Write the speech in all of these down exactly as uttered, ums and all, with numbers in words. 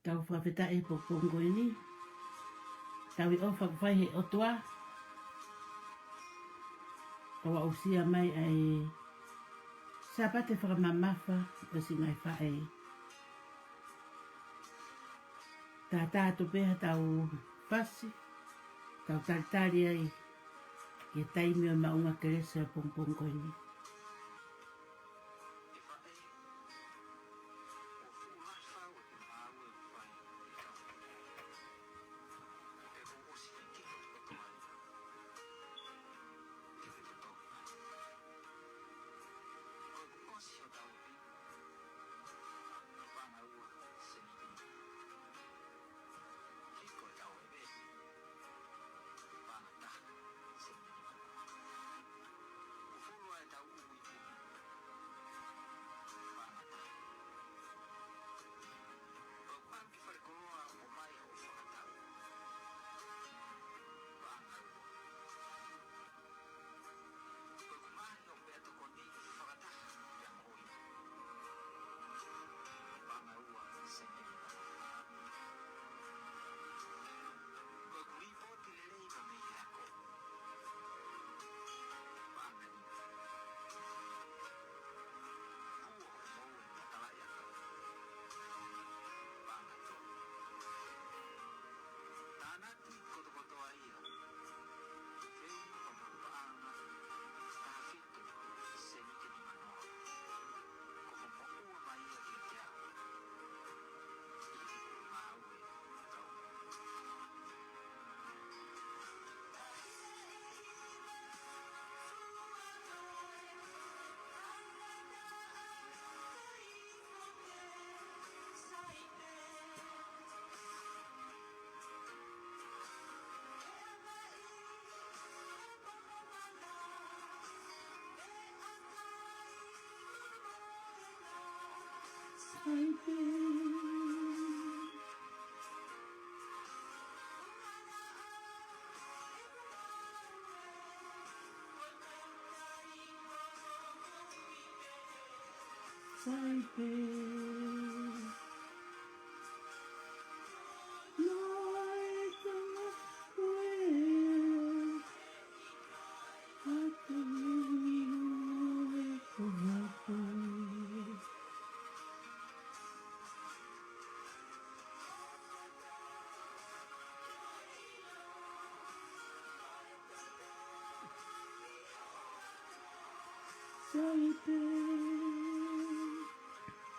Tau fakafetaʻi he pongipongi ko eni. Tau ʻi he ʻofa kuo fai ʻe he ʻOtua, kuo aʻusia mai ʻa e Sāpate fakamamafa ʻo e siʻi ngaahi faʻē. Tātā atu pē ha tau fasi, tau talitali ai ki he taimi ʻo e maʻunga kelesi ʻo e pongipongi ko eni.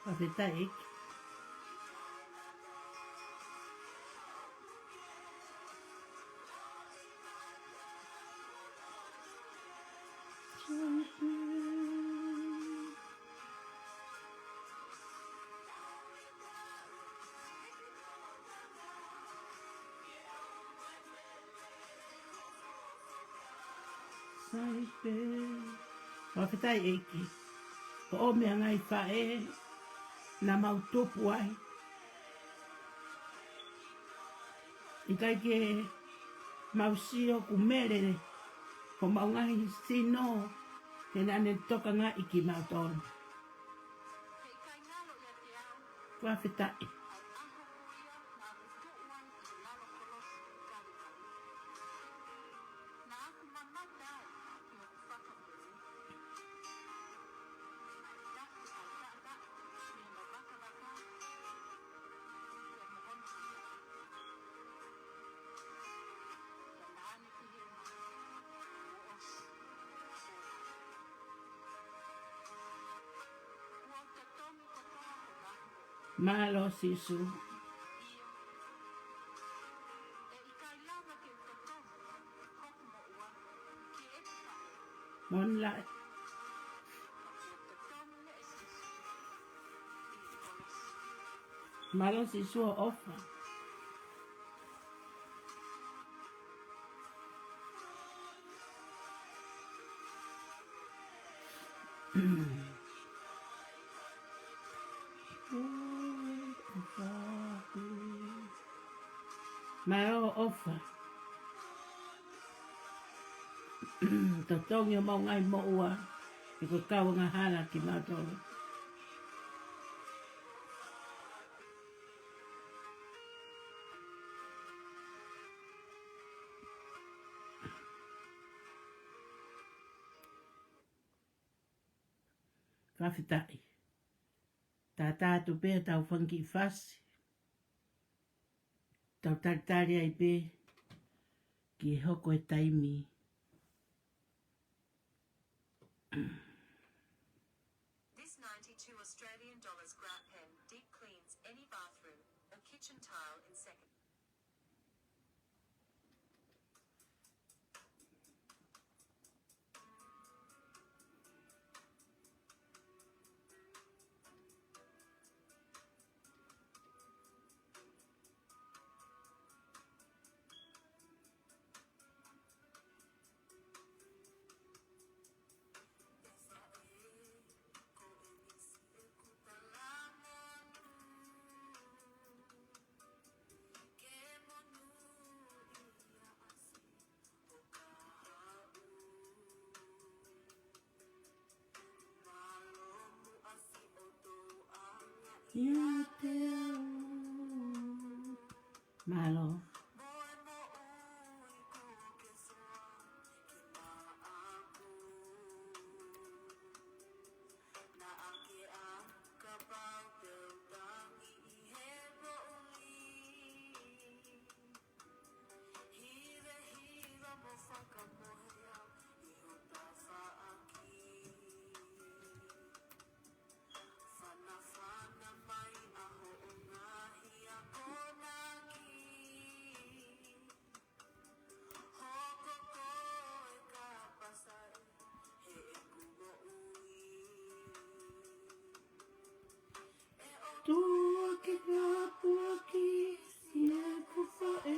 Fakafetaʻi ʻEiki. Sai pē. Fakafetaʻi ʻEiki. Ko e meʻa ngaahi faʻē naʻa mau tupu ai. ʻIkai ke mau sio kuo mele homau ngaahi sino, he naʻa ne tokangaʻi kimautolu. Fakafetaʻi. Mālō Sīsū. Moʻoni lahi. Mālō Sīsū hoʻo ʻofa. Mālō hoʻo ʻofa. Totongi homau ngaahi moʻua, he ko e kau angahala kimautolu. Fakafetaʻi. Tātā atu pē ʻetau fanga kiʻi fasi. Tau talitali ai pē ki he hoko e taimi. This ninety-two Australian dollars grab pen deep cleans any bathroom or kitchen tile in seconds. Mālō. Tuʻu ke tāpuakiʻi ʻeku faʻē.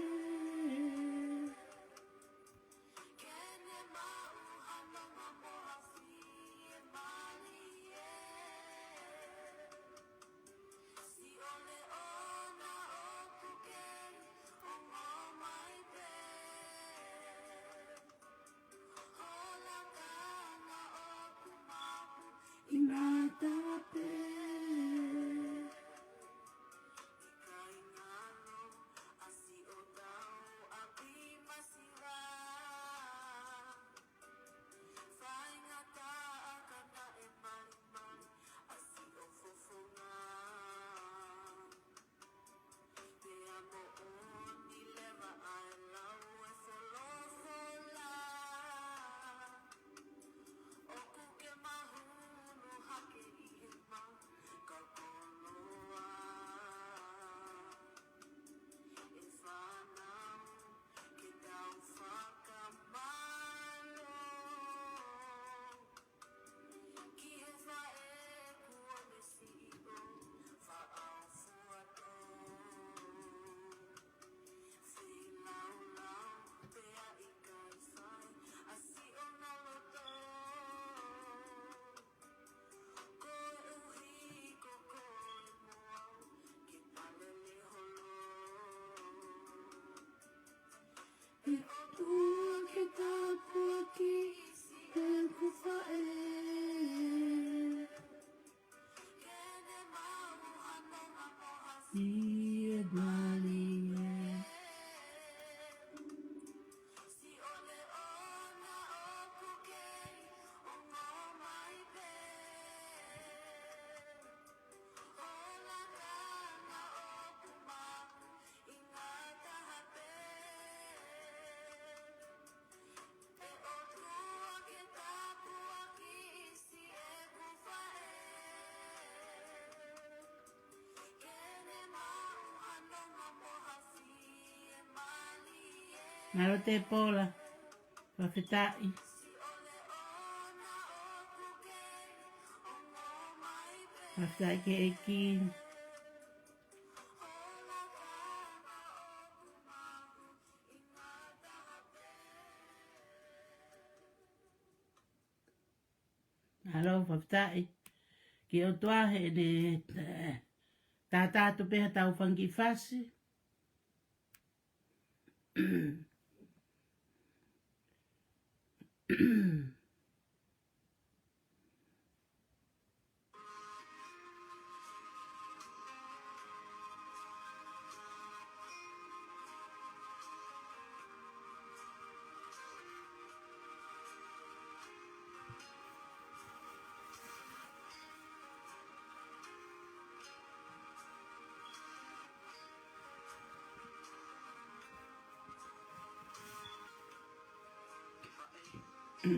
ʻI ngata pē. ʻE ʻOtua ke tāpuakiʻi ʻeku faʻē. ʻI he mali ē. Mālō Tepola. Fakafetaʻi. Fakafetaʻi ki he ʻEiki. Mālō, fakafetaʻi ki he ʻOtua heʻene, eh, tātā atu pē ʻetau fanga kiʻi fasi. Ko e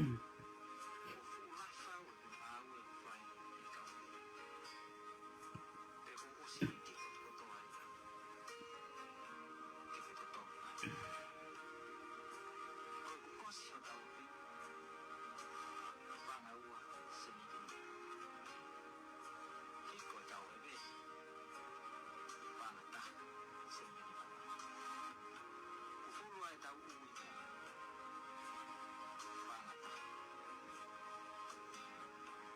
fuʻu lahi fau ʻeku ngāue ʻoku fai ʻi he kauveli. Pea kuo u ʻosi ʻeke kotokotoa ia ke fetotongi. Ko ʻeku kosi hotau ʻepe, paʻanga ua seniti nima. Hiko ʻetau ʻepe, paʻanga taha seniti nima. Hufulu ʻetau ʻuhi, paʻanga taha.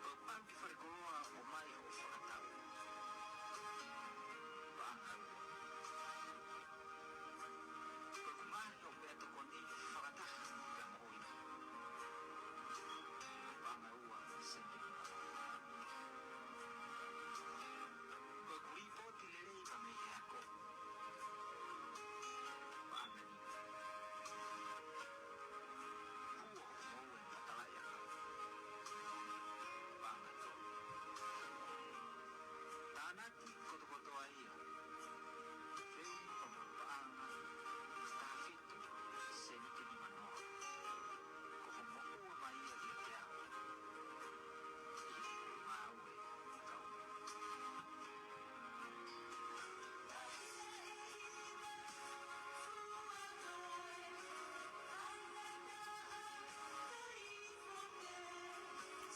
Ko e palu ki falekoloa ʻo ʻomai hoʻo fakatau, paʻanga ua. Ko ʻeku maʻu hoʻo meʻatokoni fakataha pea mo ʻoe, paʻanga ua seniti nima. Ko ʻeku lipooti lelei pea mei he ako, paʻanga nima. Huo hoʻo moʻui matalaʻiʻakau, paʻanga tolu. Tānaki kotokotoa ia, feʻunga mo e paʻanga taha fitu seniti nima noa. Ko hoʻo moʻua mai ia kiate au ʻi heʻeku ngāue kauveli.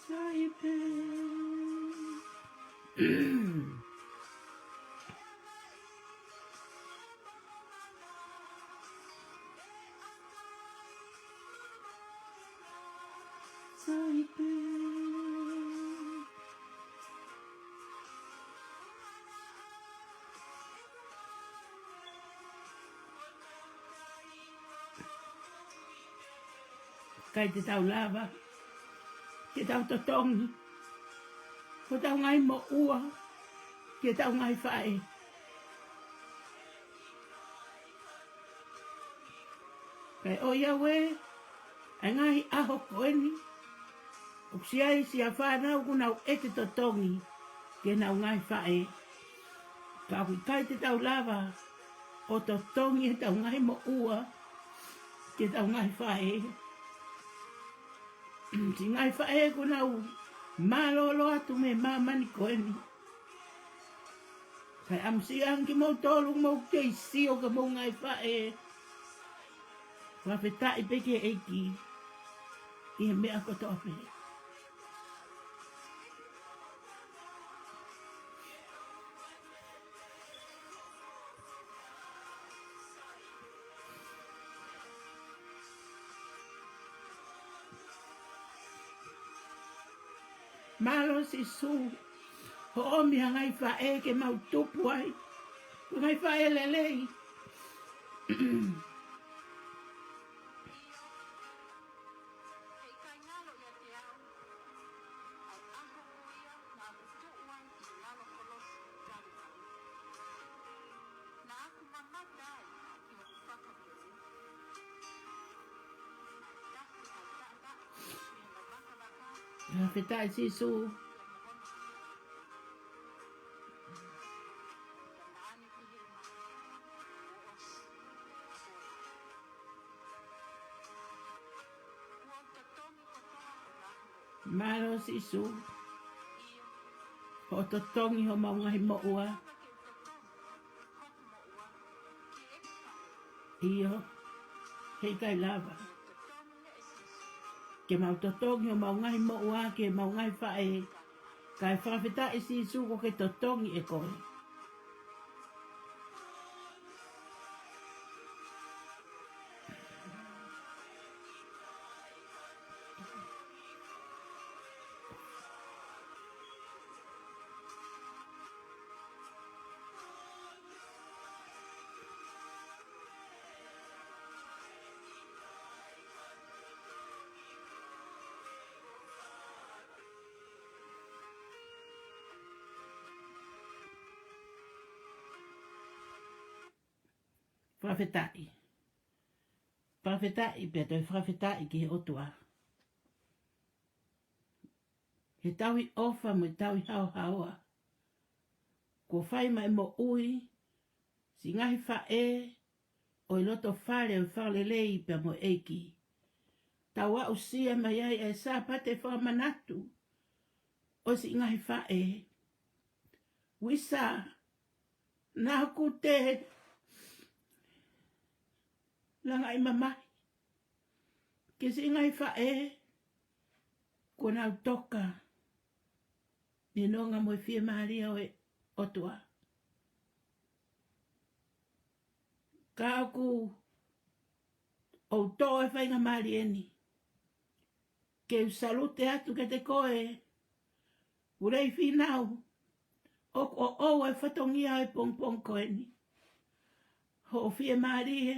Saipe. Saipe. ʻIkai te tau lava ke tau totongi hotau ngaahi moʻua ki heʻetau ngaahi faʻē. Kae ʻoiauē, ʻa e ngaahi ʻaho ko eni, ʻoku ʻi ai siʻa fānau ʻoku nau ʻeke totongi ki heʻenau ngaahi faʻē. Ka ʻoku ʻikai te tau lava ʻo totongi ʻetau ngaahi moʻua ki heʻetau ngaahi faʻē. Siʻi ngaahi faʻē ʻoku nau mālōlō atu mei māmani ko eni. Kae ʻamusiʻi ange kimoutolu ʻoku mou kei sio ki homou ngaahi faʻē. Fakafetaʻi pē ki he ʻEiki ʻi he meʻa kotoa pē. Mālō Sīsū, hoʻo ʻomi ha ngaahi faʻē ke mau tupu ai, ngaahi faʻē lelei. Fakafetaʻi Sīsū. Mālō Sīsū. Hoʻo totongi homau ngaahi moʻua. ʻIo, heʻikai lava ke mau totongi homau ngaahi moʻua ki heʻemau ngaahi faʻē. Kae fakafetaʻi Sīsū kuo ke totongi ʻe koe. Fakafetaʻi. Fakafetaʻi pea toe fakafetaʻi ki he ʻOtua. He tauhi ʻofa mo e tauhi haohaoa. Kuo fai mai moʻui siʻi ngaahi faʻē ʻo e loto fale ʻo e fakalelei pea mo e ʻEiki. tau aʻusia mai ai e Sāpate fakamanatu ʻo siʻi ngaahi faʻē. Uisa, naʻa ku te langaʻi mamahi ki siʻi ngaahi faʻē kuo nau toka ʻi he nonga mo e fiemālie ʻo e ʻOtua. Ka ʻoku ou toʻo e faingamālie ni ke u salute atu kiate koe, Pulei Fīnau, ʻoku ʻoʻou e fatongia ʻo e pongipongi ko eni. Hoʻo fiemālie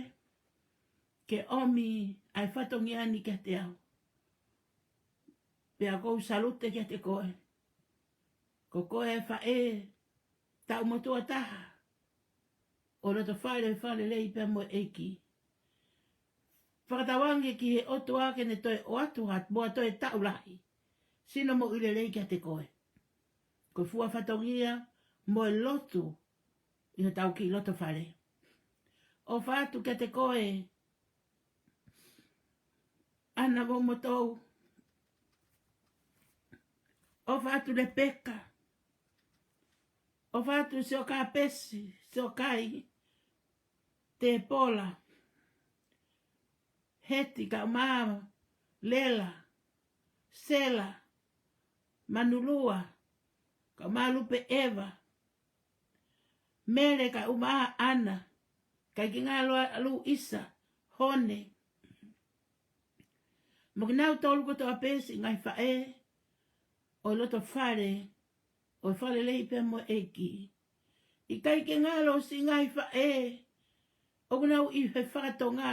ke ʻomi ʻa e fatongia ni kiate au. Pea ʻoku ou salute kiate koe. Ko koe e faʻē taʻu motuʻa taha ʻo e loto fale fakalelei pea mo e ʻEiki. Fakatauange ki he ʻOtua ke ne toe ʻoatu ha moa toe taʻu lahi, sino moʻui lelei kiate koe. Ko e fua fatongia mo e lotu ʻi hotau kiʻi loto fale. ʻOfa atu kiate koe, ʻAna Momotou. ʻOfa atu Lepeka. ʻOfa atu Siokapesi, Siokai, Tepola, Heti, kae ʻumaʻā Lela, Sela, Manulua, kae ʻumaʻā Lupe Eva, Mele, kae ʻumaʻā ʻAna, kae ʻikai ke ngalo ʻa Luisa, Hone. Mo kinautolu kotoa pē siʻi ngaahi faʻē ʻo e loto fale ʻo e fakalelei pea mo e ʻEiki. ʻIkai ke ngalo siʻi ngaahi faʻē ʻoku nau ʻi he fakatonga,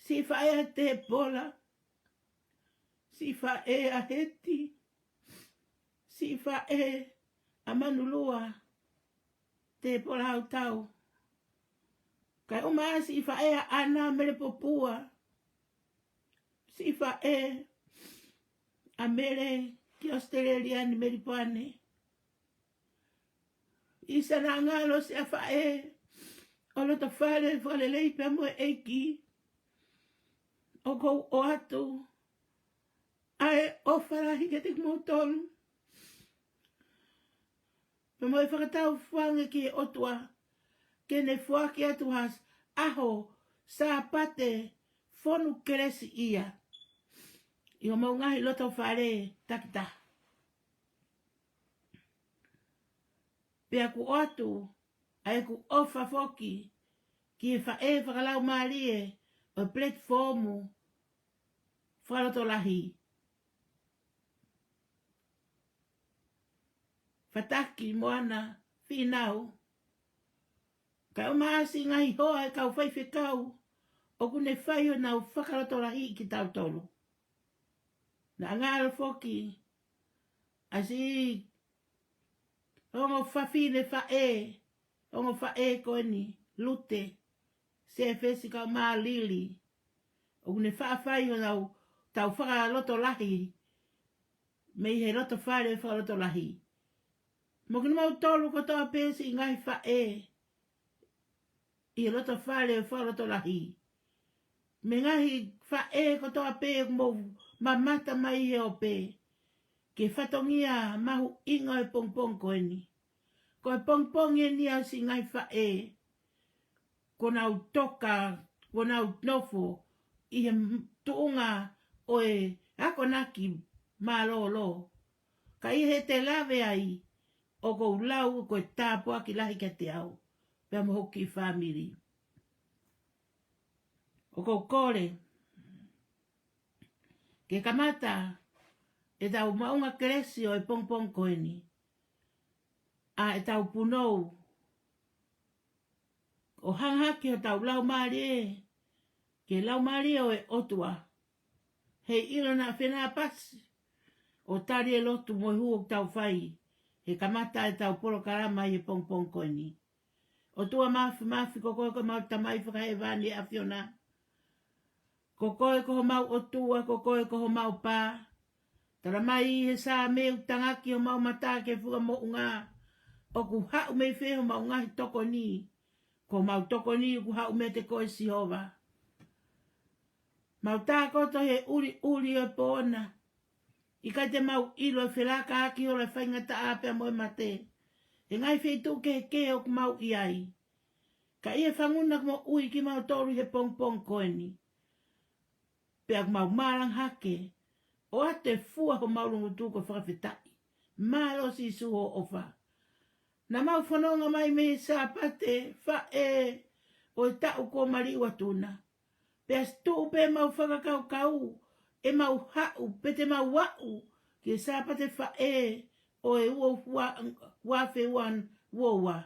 siʻi faʻē ʻa Tepola, siʻi faʻē ʻa Heti, siʻi faʻē ʻa Manulua, Tepola Hautau. Kae ʻumaʻā siʻi faʻē ʻa ʻAna, Mele Popua, siʻi faʻē ʻa Mele ki ʻAositelēlia ni, Melipoane. ʻIsa, naʻa ngalo siʻa faʻē ʻo e loto fale fakalelei pea mo e ʻEiki. ʻOku ou ʻoatu ʻa e ʻofa lahi kiate kimoutolu. Pea mo e fakatauange ki he ʻOtua ke ne foaki atu ha ʻaho Sāpate fonu kelesiʻia ʻi homau ngaahi loto fale takitaha. Pea ʻoku ʻoatu ʻa ʻeku ʻofa foki ki he faʻē fakalaumālie ʻo e platform fakalotolahi, Fataki Moana Fīnau, kae ʻumaʻā siʻi ngaahi hoa ʻo e kau faifekau ʻoku ne fai honau fakalotolahiʻi kitautolu. Naʻa ngalo foki ʻa siʻi ongo fafine faʻē, ongo faʻē ko eni, Lute Sefesi kae ʻumaʻā Lili, ʻoku ne faʻa fai honau tau fakalotolahi mei he loto fale fakalotolahi. Mo kinautolu kotoa pē siʻi ngaahi faʻē ʻi he loto fale fakalotolahi, mo e ngaahi faʻē kotoa pē ʻoku mou mamata mai he ope ki he fatongia mahuʻinga ʻo e pongipongi ko eni. Ko e pongipongi eni ʻa siʻi ngaahi faʻē kuo nau toka, kuo nau nofo ʻi he tuʻunga ʻo e akonaki mālōlō. Ka ʻi heʻete lave ai, ʻoku ou lau ko e tāpuaki lahi kiate au pea mo hoku kiʻi fāmili. ʻOku ou kole ke kamata ʻetau maʻunga kelesi ʻo e pongipongi ko eni, ʻa ʻetau punou ʻo hanga hake hotau laumālie ki he laumālie ʻo e ʻOtua, heiʻilo naʻa fenāpasi ʻo tali e lotu mo e hū ʻoku tau fai he kamata ʻetau polokalama ʻi he pongipongi ko eni. ʻOtua Māfimafi, ko koe ko homau Tamai Fakahēvani ʻa e ʻAfiona. Ko koe ko homau ʻOtua, ko koe ko homau pā. Tala mai ʻi he Saame, ʻoku tangaki homau mata ki he funga moʻunga, ʻoku haʻu mei fē homau ngaahi tokoni? Ko homau tokoni ʻoku haʻu meiate koe Sihova. Mau tākoto he ʻuliʻuli ʻo e pō na. ʻIkai te mau ʻilo e felākaʻaki hola faingataʻa pea mo e mate. He ngaahi feituʻu kehekehe ʻoku mau ʻi ai. Ka ʻi he fanguna ʻoku moʻui kimautolu he pongipongi ko eni. Pea ʻoku mau malanga hake. ʻOatu e fua homau loungutu ko e fakafetaʻi. Mālō Sīsū hoʻo ʻofa. Naʻa mau fononga mai mei he Sāpate Faʻē ʻo e taʻu kuo maliu atu na. Pea tuʻu pē mau fakakaukau, ʻe mau haʻu, pe te mau aʻu, ki he Sāpate Faʻē ʻo e ua ua, ua afe ua ua.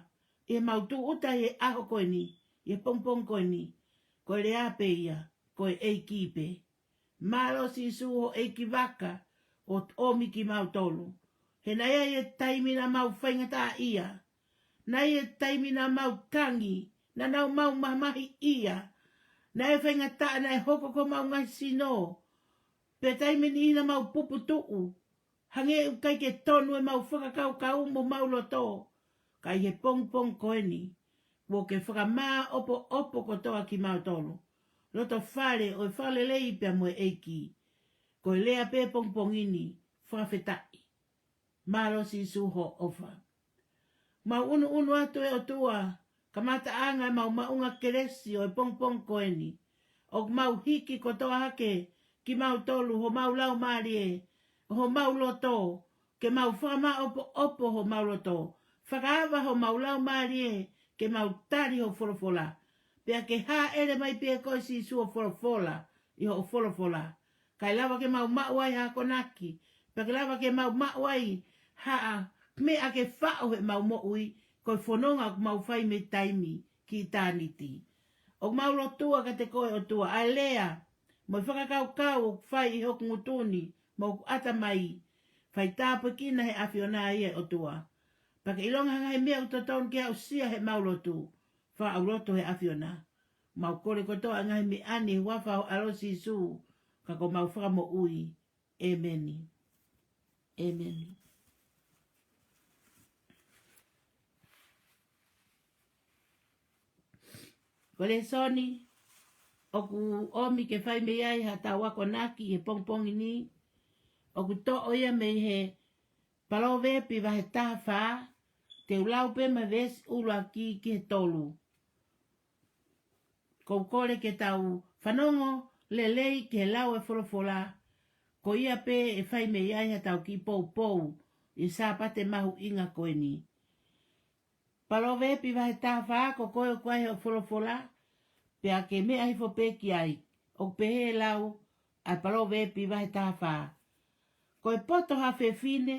ʻI heʻemau tūʻuta ʻi he ʻaho ko eni, ʻi he pongipongi ko eni, ko e lea pē ia, ko e ʻEiki pē. Mālō Sīsū hoʻo ʻeikivaka ʻo ʻomi kimautolu. He naʻe ʻi ai e taimi naʻa mau faingataʻaʻia. Naʻe ʻi ai e taimi naʻa mau tangi, naʻa nau mau mamahiʻia. Naʻe faingataʻa naʻe hoko ko homau ngaahi sino. Pea taimi niʻihi naʻa mau puputuʻu. Hangē ʻoku ʻikai ke tonu ʻemau fakakaukau mo homau loto. Ka ʻi he pongipongi ko eni, kuo ke fakamāʻopoʻopo kotoa kimautolu. Loto fale ʻo e fakalelei pea mo e ʻEiki. Ko e lea pē pongipongi ni, fakafetaʻi. Mālō Sīsū hoʻo ʻofa. Mau ʻunuʻunu atu ʻe ʻOtua, kamataʻanga ʻemau maʻunga kelesi ʻo e pongipongi ko eni. ʻOku mau hiki kotoa hake kimautolu homau laumālie, homau loto, ke mau fakamāʻopoʻopo homau loto. Fakaava homau laumālie, ke mau tali hoʻo folofola. Pea ke hāʻele mai pē koe Sīsū ʻo folofola, ʻi hoʻo folofola. Kae lava ke mau maʻu ai ha akonaki, pea ke lava ke mau maʻu ai ha meʻa ke faʻo heʻemau moʻui, ko e fononga ʻoku mau fai mei taimi ki ʻitāniti. ʻOku mau lotua kiate koe ʻOtua, ʻa e lea, mo e fakakaukau ʻoku fai ʻi hoku ngutu ni, mo hoku ʻatamai, fai tāpuekina ʻe he ʻAfiona ia ʻOtua. Pea ke ʻilonga ha ngaahi meʻa ʻoku totonu ke aʻusia heʻemau lotu, fakaʻauloto ʻe he ʻAfiona. Mau kole kotoa ʻa e ngaahi meʻa ni ʻi he huafa ho ʻAlo Sīsū, ka ko homau Fakamoʻui. ʻĒmeni. ʻĒmeni. Ko e lēsoni ʻoku ʻomi ke fai mei ai haʻatau akonaki he pongipongi ni, ʻoku toʻo ia mei he Palōvepi vahe taha fā, te u lau pē mei he veesi ʻuluaki ki he tolu. ʻOku ou kole ke tau fanongo lelei ki he lau ʻa e folofola, ko ia pē ʻe fai mei ai haʻatau kiʻi poupou ʻi he Sāpate mahuʻinga ko eni. Palōvepi vahe taha fā, ko koe ʻoku ʻi ai hoʻo folofola, pea ke meʻa hifo pē ki ai, ʻoku pehē lau ʻa e Palōvepi vahe taha fā. Ko e poto ha fefine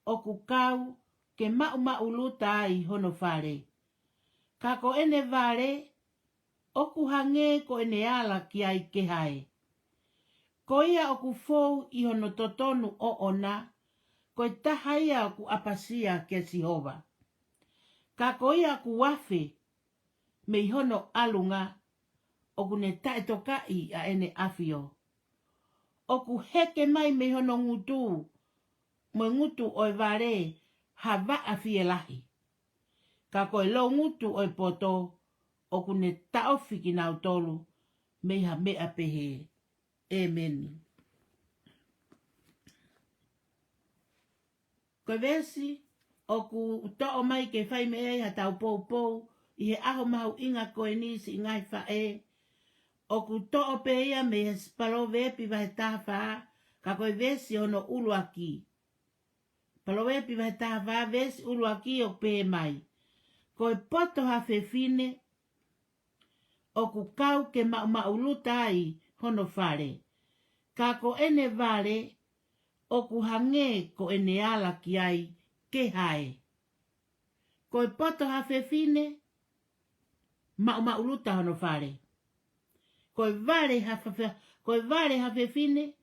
ʻoku kau ke maʻumaʻuluta ai hono fale. Ka ko ʻene vale, ʻoku hangē ko ʻene ala ki ai ke hae. Ko ia ʻoku fou ʻi hono totonu ʻoʻona, ko e taha ia ʻoku ʻapasia kia Sihova. Ka ko ia ʻoku afe mei hono ʻalunga, ʻoku ne taʻetokaʻi ʻa ʻene ʻafio. ʻOku heke mai mei hono ngutu, mo e ngutu ʻo e vale, ha vaʻa fielahi. Ka ko e loungutu ʻo e poto, ʻoku ne taʻofi kinautolu mei ha meʻa pehē. ʻĒmeni. Ko e veesi ʻoku toʻo mai ke fai mei ai haʻatau poupou ʻi he ʻaho mahuʻinga ko eni, siʻi ngaahi faʻē, ʻoku toʻo pē ia mei he Palōvepi vahe taha fā, ka ko e veesi hono ʻuluaki. Palōvepi vahe taha fā, veesi ʻuluaki ʻoku pehē mai. Ko e poto ha fefine ʻoku kau ke maʻumaʻuluta ai hono fale. Ka ko ʻene vale, ʻoku hangē ko ʻene ala ki ai ke hae. Ko e poto ha fefine, maʻumaʻuluta hono fale. Ko e vale ha fefe-, ko e vale ha fefine,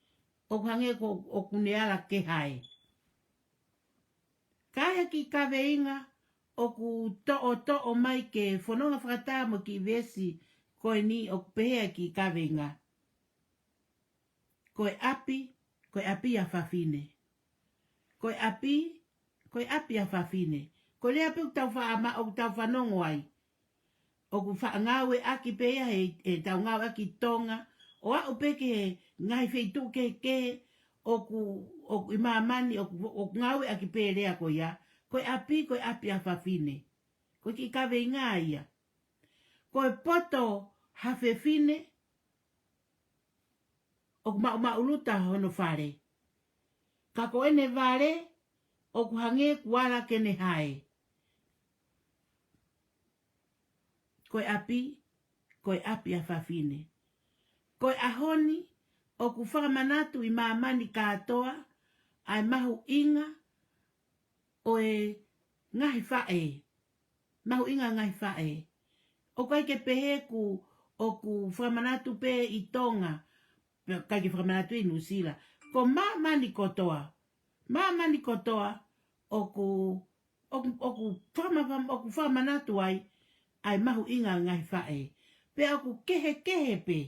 ʻoku hangē ko, ʻoku ne ala ke hae. Ka ʻi he kiʻi kaveinga ʻoku toʻotoʻo mai ke fononga fakataha mo e kiʻi veesi ko eni, ʻoku pehē ʻa e kiʻi kaveinga. Ko e ʻapi, ko e ʻapi ʻa fafine. Ko e ʻapi, ko e ʻapi ʻa fafine. Ko e lea pē ʻoku tau faʻa ma-, ʻoku tau fanongo ai. ʻOku faʻa ngāueʻaki pē ia he, heʻetau ngāueʻaki Tonga, ʻo aʻu pē ki he ngaahi feituʻu kehekehe ʻoku, ʻoku ʻi māmani, ʻoku, ʻoku ngāueʻaki pē e lea ko ia, ko e ʻapi, ko e ʻapi ʻa fafine. Ko e kiʻi kaveinga ia. Ko e poto ha fefine, ʻoku maʻumaʻuluta hono fale. Ka ko ʻene vale, ʻoku hangē kuo ala ke ne hae. Ko e ʻapi, ko e ʻapi ʻa fafine. Ko e ʻaho ni, ʻoku fakamanatu ʻi māmani kātoa, ʻa e mahuʻinga ʻo e ngaahi faʻē. Mahuʻinga ngaahi faʻē. ʻOku ʻikai ke pehē ʻoku, ʻoku fakamanatu pē ʻi Tonga, pea ʻikai ke fakamanatu ʻi Nuʻusila. Ko māmani kotoa. Māmani kotoa ʻoku, ʻoku, ʻoku fakama-, ʻoku fakamanatu ai, ʻa e mahuʻinga ngaahi faʻē. Pea ʻoku kehekehe pē,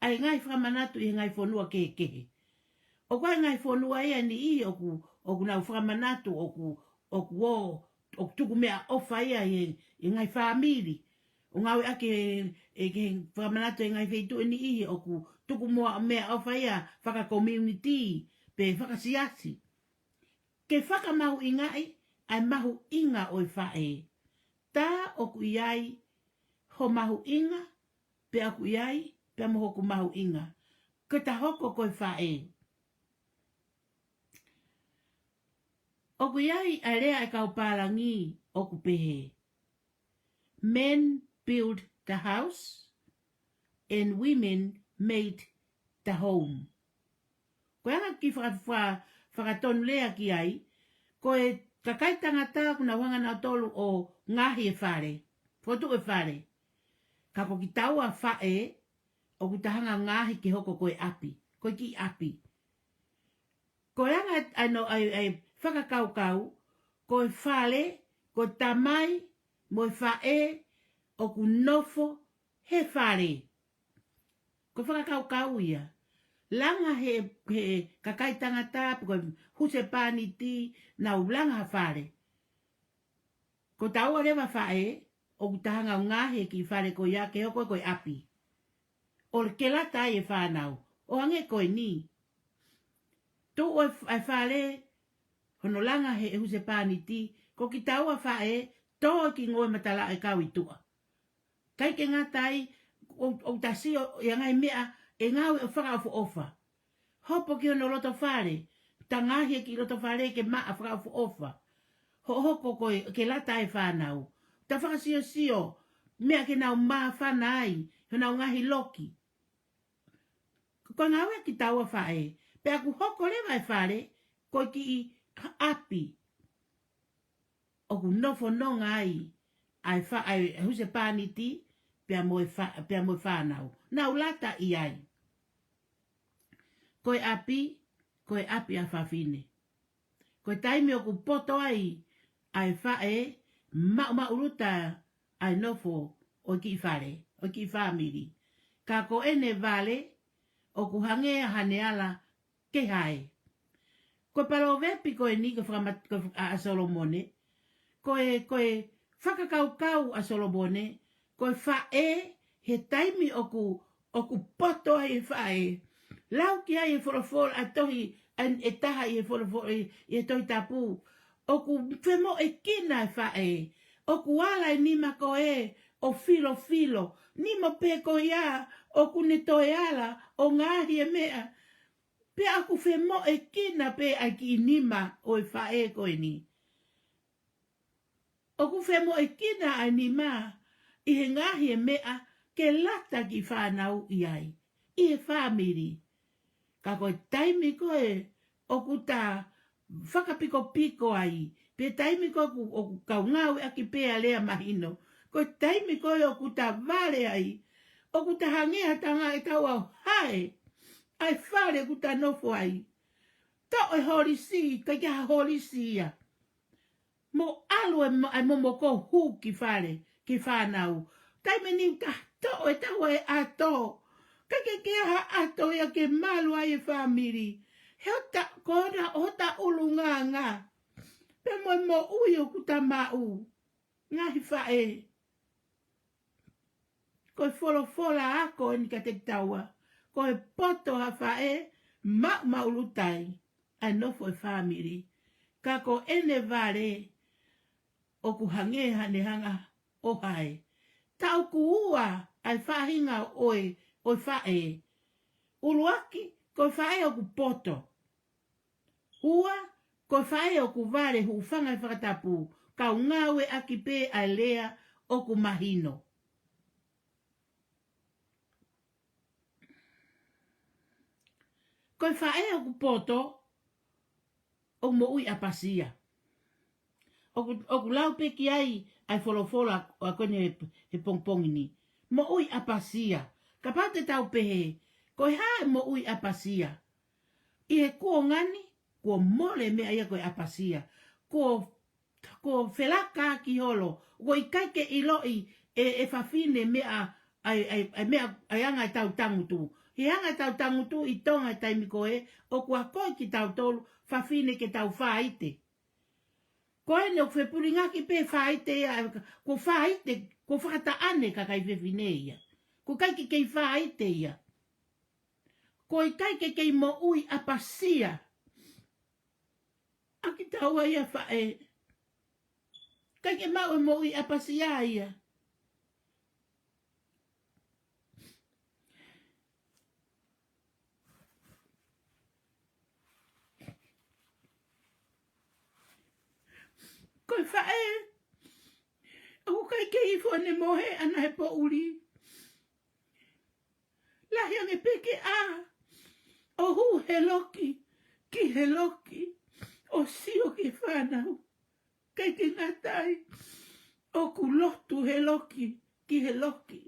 ʻa e ngaahi fakamanatu ʻi he ngaahi fonua kehekehe. ʻOku ʻi ai e ngaahi fonua ia ʻe niʻihi ʻoku, ʻoku nau fakamanatu ʻoku, ʻoku ō, ʻoku tuku meʻaʻofa ia ʻi he, ʻi he ngaahi fāmili. ʻO ngāueʻaki e, e ke fakamanatu ʻi he ngaahi feituʻu ʻe niʻihi ʻoku tuku mo-, meʻaʻofa ia fakakomiunitī, pe fakasiasi. Ke fakamahuʻingaʻi ʻa e mahuʻinga ʻo e faʻē. Tā ʻoku ʻi ai ho mahuʻinga, pea ʻoku ʻi ai pea mo hoku mahuʻinga. Ke ta hoko ko e faʻē. ʻOku ʻi ai ʻa e lea ʻa e kau pālangi ʻoku pehē, "Men build the house and women made the home." Ko e anga e kiʻi faka-, faka-, fakatonulea ki ai, ko e kakai tangata ʻoku nau hanga nautolu ʻo ngaohi e fale, fokotuʻu e fale. Ka ko kitaua faʻē, ʻoku ta hanga ngaohi ke hoko ko e ʻapi, ko e kiʻi ʻapi. Ko e anga ʻa e, ʻa e, ʻa e fakakaukau, ko e fale, ko e tamai mo e faʻē ʻoku nofo he fale. Ko e fakakaukau ia. Langa he, he kakai tangata, pe ko e husepāniti, nau langa ha fale. Ko taua leva faʻē, ʻoku ta hanga ngaohi e kiʻi fale ko ia ke hoko ko e ʻapi. ʻO ke lata ai e fānau. ʻO hangē ko eni. Tuʻu e f-, e fale, hono langa he husepāniti, ko kitaua faʻē, tō e kiʻi ngoue matalaʻe kau ʻi tuʻa. ʻIkai ke ngata ai, ʻo, ʻo ta sio ʻi he ngaahi meʻa ʻe ngāue ʻo fakaʻofoʻofa. Hopo ki hono loto fale, ta ngaohi e kiʻi loto fale ke maʻa fakaʻofoʻofa. Hoʻo hoko ko e ke lata e fānau. Ta fakasiosio, meʻa ke nau māfana ai, honau ngaahi loki. Ko e ngāue kitaua faʻē, pea ʻoku hoko leva e fale, ko e kiʻi ʻapi. ʻOku nofo nonga ai, ʻa e fa-, ʻa e husepāniti, pea mo e fa-, pea mo e fānau. Nau lata ʻi ai. Ko e ʻapi, ko e ʻapi ʻa fafine. Ko e taimi ʻoku poto ai, ʻa e faʻē, maʻumaʻuluta ʻa e nofo ʻo e kiʻi fale, ʻo e kiʻi fāmili. Ka ko ʻene vale, ʻoku hangē ha ne ala ke hae. Ko e paloveape ko eni ko e fakamat-, ko e faka-, ʻa, ʻa Solomone, ko e, ko e fakakaukau ʻa Solomone, ko e faʻē he taimi ʻoku, ʻoku poto ai e faʻē. Lau ki ai e folofola ʻa e tohi, ʻa e taha ʻi he folofola, ʻi, ʻi he Tohi Tapu. ʻOku femoʻuekina e faʻē. ʻOku ala e nima ko ē ʻo filofilo. Nima pē ko ia ʻoku ne toe ala ʻo ngaohi e meʻa. Pea ʻoku femoʻuekina pē ʻa e kiʻi nima ʻo e faʻē ko eni. ʻOku femoʻuekina ʻa e nima ʻi he ngaohi e meʻa ke lata kiʻi fānau ʻi ai, ʻi he fāmili. Ka ko e taimi ko ē ʻoku ta fakapikopiko ai, pe taimi ko ē ʻoku, ʻoku kau ngāueʻaki pē ʻa e lea mahino, ko e taimi ko ē ʻoku ta vale ai, ʻoku ta hangē ha tangata ʻe tau au hae ʻa e fale ʻoku ta nofo ai. Toʻo e holisi, ʻikai ke ʻi ai ha holisi ia. Mo ʻalu e mo-, e momoko hū ki fale, ki fānau. Taimi ni ta toʻo e taua e ʻato. ʻIkai ke ʻi ai ha ʻato ia ke malu ai e fāmili. He ʻo ta, ko ena ʻo ta ʻulungaanga. Pea mo e moʻui ʻoku ta maʻu. Ngaahi faʻē. Ko e folofola ako eni kiate kitaua. Ko e poto ha faʻē maʻumaʻuluta ai ʻa e nofo e fāmili. Ka ko ʻene vale ʻoku hangē haʻane hanga ʻo hae. Taʻu ʻoku ua ʻa e faʻahinga ʻo e, ʻo e faʻē. ʻUluaki, ko e faʻē ʻoku poto. Ua, ko e faʻē ʻoku vale, hūfanga he fakatapu, kae ngāueʻaki pē ʻa e lea ʻoku mahino. Ko e faʻē ʻoku poto, ʻoku moʻui ʻapasia. ʻOku, ʻoku lau pē ki ai ʻa e folofola ʻa ko eni he, he pongipongi ni. Moʻui ʻapasia. Kapau te tau pehē, ko e hā e moʻui ʻapasia? ʻI he kuonga ni, kuo mole e meʻa ia ko e ʻapasia. Kuo, kuo felaka ki holo. Kuo ʻikai ke ʻiloʻi ʻe, ʻe fafine meʻa, ʻa e, ʻa e, ʻa e meʻa, ʻa e anga ʻetau tangutu. He anga ʻetau tangutu ʻi Tonga he taimi ko ē, ʻoku akoʻi kitautolu fafine ke tau faʻite. Ko eni ʻoku fepulingaki pē faʻite ia, ʻa e, kuo faʻite, kuo fakataʻane kakai fefine ia. Kuo ʻikai ke kei faʻite ia. Kuo ʻikai ke kei moʻui ʻapasia. ʻA kitaua ia faʻē. ʻIkai ke maʻu e moʻui ʻapasia ia. Ko e faʻē, ʻoku ʻikai ke ifo ʻene mohe ʻana he poʻuli. Lahi ange pē ke ʻā, ʻo hū he loki, ki he loki, ʻo sio ki he fānau. ʻIkai ke ngata ai, ʻoku lotu he loki, ki he loki.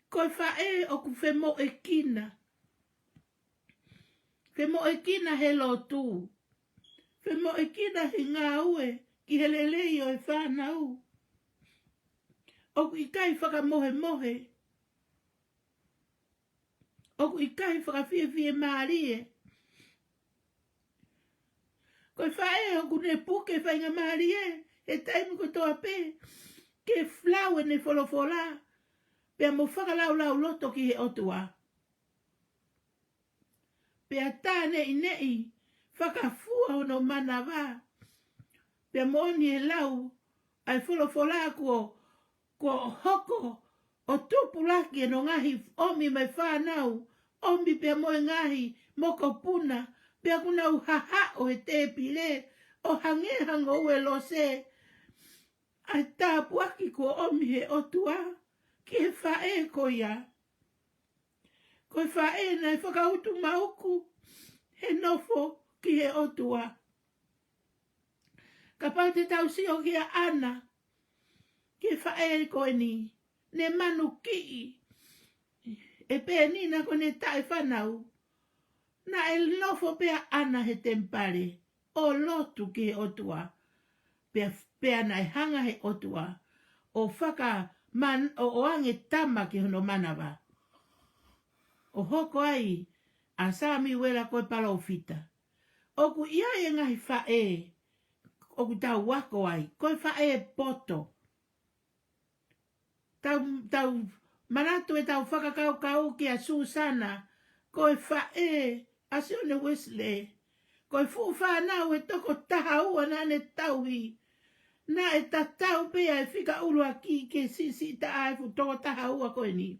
Ko e faʻē ʻoku femoʻuekina. Femoʻuekina he lotu. Femoʻuekina he ngāue ki he lelei ʻo e fānau. ʻOku ʻikai fakamohemohe. ʻOku ʻikai fakafiefiemālie. Ko e faʻē ʻoku ne puke faingamālie he taimi kotoa pē ke lau ʻene folofola, pea mo fakalaulauloto ki he ʻOtua. Pea tā neʻineʻi fakafua hono manava. Pea moʻoni e lau ʻa e folofola kuo, kuo hoko ʻo tupulaki ʻene ngaahi ʻomi mai fānau, ʻomi pea mo e ngaahi mokopuna, pea kuo nau hahaʻo he tēpile, ʻo hangē ha ngoue lose, ʻa e tāpuaki kuo ʻomi he ʻOtua ki he faʻē ko ia. Ko e faʻē naʻe fakautu mauku he nofo ki he ʻOtua. Kapau te tau sio kia ʻAna, ki he faʻē ko eni, ne manukiʻi ʻe Penina ko ʻene taʻefānau. Naʻe nofo pē ʻa ʻAna he temipale ʻo lotu ki he ʻOtua. Pea, pea naʻe hanga he ʻOtua ʻo fakaman-, ʻo, ʻoange tama ki hono manava. ʻO hoko ai ʻa Samiuela ko e palōfita. ʻOku ʻi ai e ngaahi faʻē ʻoku tau ako ai, ko e faʻē poto. Tau, tau manatu ʻetau fakakaukau kia Susana, ko e faʻē ʻa Sione Uesilē. Ko e fuʻu fānau ʻe toko taha ua naʻa ne tauhi. Naʻe tatau pē ʻa e fika ʻuluaki ki he siʻisiʻi taʻu ʻa e fuʻu toko taha ua ko eni.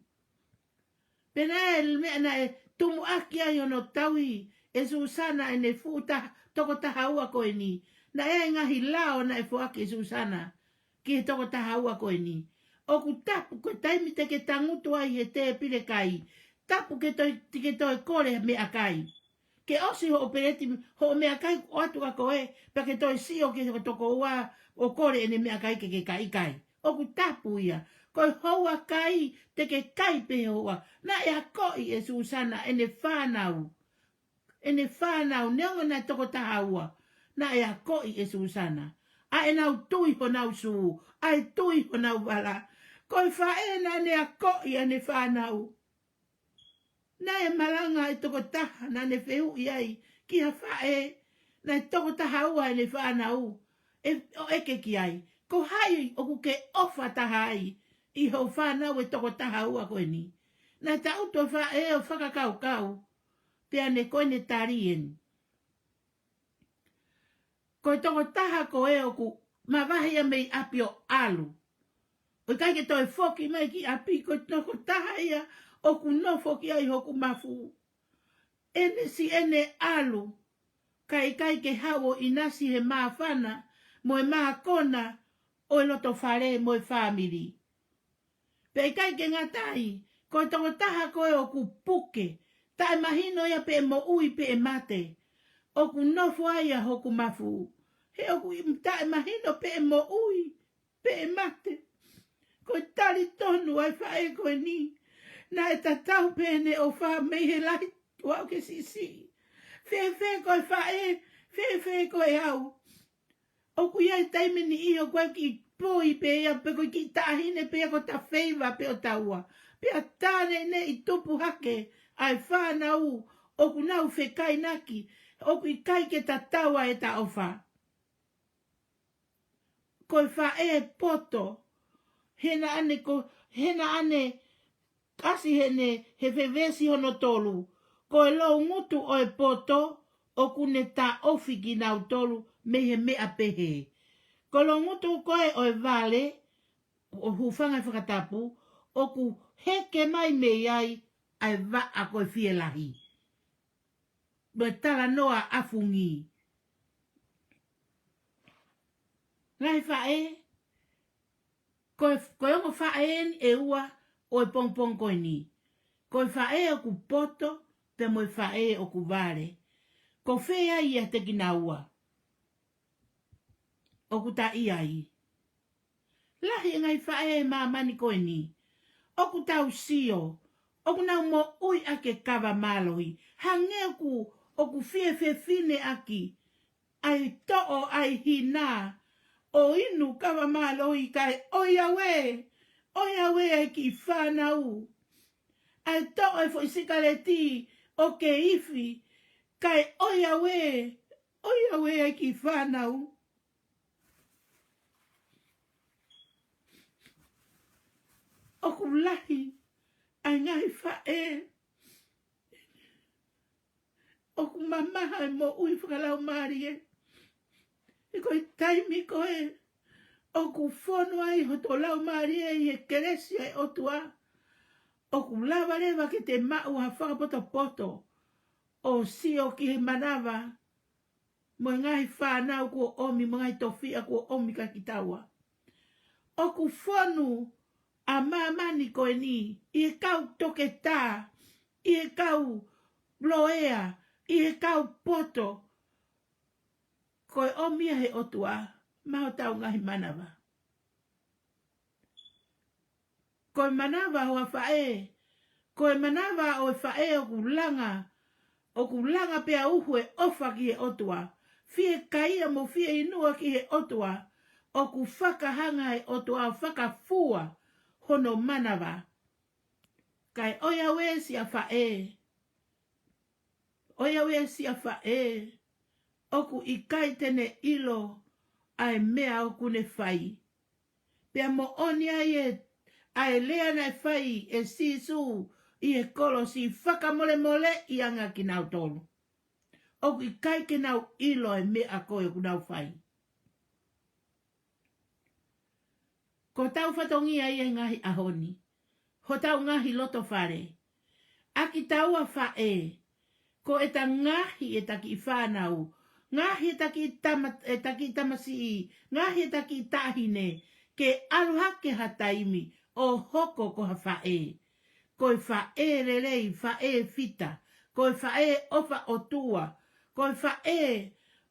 Pea naʻe meʻa naʻe tumuʻaki ai hono tauhi ʻe Susana ʻene fuʻu taha, toko taha ua ko eni. Naʻe ʻi ai e ngaahi lao naʻe foaki ʻe Susana ki he toko taha ua ko eni. ʻOku tapu ko e taimi te ke tangutu ai he tēpile kai, tapu ke toe, ke toe kole meʻakai. Ke ʻosi hoʻo peleti, hoʻo meʻakai ʻoatu ʻa koe, pea ke toe sio ki he tokoua ʻo kole ʻene meʻakai ke ke kai kai. ʻOku tapu ia. Ko e houa kai, te ke kai pē he houa. Naʻe akoʻi ʻe Susana ʻene fānau. ʻEne fānau, neongo naʻe toko taha ua. Naʻe akoʻi ʻe Susana ʻa ʻenau tui honau sū, ʻa e tui honau vala. Ko e faʻē naʻa ne akoʻi ʻene fānau. Naʻe malanga e tokotaha naʻa ne fehuʻi ai ki ha faʻē naʻe toko taha ua ʻene fānau, ʻe, ʻo ʻeke ki ai, ko hai ʻoku ke ʻofa taha ai ʻi hoʻo fānau ʻe toko taha ua ko eni? Naʻe taʻutu ʻe faʻē ʻo fakakaukau, pea ne ko ʻene tali eni. Ko e tokotaha ko ē ʻoku mavahe ia mei ʻapi ʻo ʻalu, ʻo ʻikai ke toe foki mai ki ʻapi, ko e tokotaha ia ʻoku nofo ki ai hoku mafu. ʻEne siʻene ʻalu, kae ʻikai ke haʻu ʻo ʻinasi he māfana mo e mākona ʻo e loto fale mo e fāmili. Pea ʻikai ke ngata ai, ko e tokotaha ko ē ʻoku puke, taʻemahino ia pe ʻe moʻui pe ʻe mate, ʻoku nofo ai ʻa hoku mafu. He ʻoku i-, taʻemahino pe ʻe moʻui pe ʻe mate. Ko e talitonu ʻa e faʻē ko eni, naʻe tatau pē ʻene ʻofa mei he lahi ʻo aʻu ki he siʻisiʻi. Fēfē koe faʻē, fēfē koe au? ʻOku ʻi ai e taimi ʻe niʻihi ʻoku ʻi ai e kiʻi poi pē ia, pe ko e kiʻi taʻahine pē ia ko hota feiva pē ʻo taua. Pea tā neʻineʻi tupu hake ʻa e fānau ʻoku nau fekainaki, ʻoku ʻikai ke tatau ʻa ʻeta ʻofa. Ko e faʻē poto, he naʻa ne ko, he naʻa ne kasi heʻene, he veesi hono tolu. Ko e loungutu ʻo e poto, ʻoku ne taʻofi kinautolu mei he meʻa pehē. Ko e loungutu ko ē ʻo e vale, ʻo hūfanga he fakatapu, ʻoku heke mai mei ai ʻa e vaʻa ko e fielahi. Mo e talanoa ʻafungi. Ngaahi faʻē, ko e, ko e ongo faʻē eni ʻe ua ʻo e pongipongi ko eni. Ko e faʻē ʻoku poto, pea mo e faʻē ʻoku vale. Ko fē ai ʻiate kinaua ʻoku ta ʻi ai? Lahi e ngaahi faʻē ʻi māmani ko eni. ʻOku tau sio, ʻoku nau moʻui ʻaki e kava mālohi. Hangē ʻoku, ʻoku fie fefine ʻaki ʻa e toʻo ʻa e hina ʻo inu kava mālohi kae ʻoiauē, ʻoiauē ʻa e kiʻi fānau. ʻA e toʻo e foʻi sikaleti ʻo keifi kae ʻoiauē, ʻoiauē ʻa e kiʻi fānau. ʻOku lahi ʻa e ngaahi faʻē ʻoku mamaha e moʻui fakalaumālie. He ko e taimi ko ē ʻoku fonu ai hoto laumālie ʻi he kelesi ʻa e ʻOtua, ʻoku lava leva ke te maʻu ha fakapotopoto ʻo sio ki he manava mo e ngaahi fānau kuo ʻomi, mo e ngaahi tofiʻa kuo ʻomi kia kitaua. ʻOku fonu ʻa māmani ko eni ʻi he kau toketā, ʻi he kau loea, ʻi he kau poto. Ko e ʻomi ia he ʻOtua maʻa hotau ngaahi manava. Ko e manava ʻo e faʻē, ko e manava ʻo e faʻē ʻoku langa, ʻoku langa pea uhu e ʻofa ki he ʻOtua. Fiekaia mo fieinua ki he ʻOtua, ʻoku fakahanga he ʻOtua ʻo fakafua hono manava. Kae ʻoiauē siʻa faʻē, ʻoiauē siʻa faʻē ʻoku ʻikai te ne ʻilo ʻa e meʻa ʻoku ne fai. Pea moʻoni ai e, ʻa e lea naʻe fai ʻe Sīsū ʻi he kolosi, fakamolemoleʻi ange kinautolu. ʻOku ʻikai ke nau ʻilo e meʻa ko ē ʻoku nau fai. Ko hotau fatongia ia he ngaahi ʻaho ni, hotau ngaahi loto fale. ʻA kitaua faʻē, ko ʻeta ngaohi ʻeta kiʻi fānau, ngaohi ʻeta kiʻi tama-, ʻeta kiʻi tamasiʻi, ngaohi ʻeta kiʻi taʻahine, ke ʻalu hake ha taimi ʻo hoko ko ha faʻē. Ko e faʻē lelei, faʻē fita, ko e faʻē ʻofa ʻOtua, ko e faʻē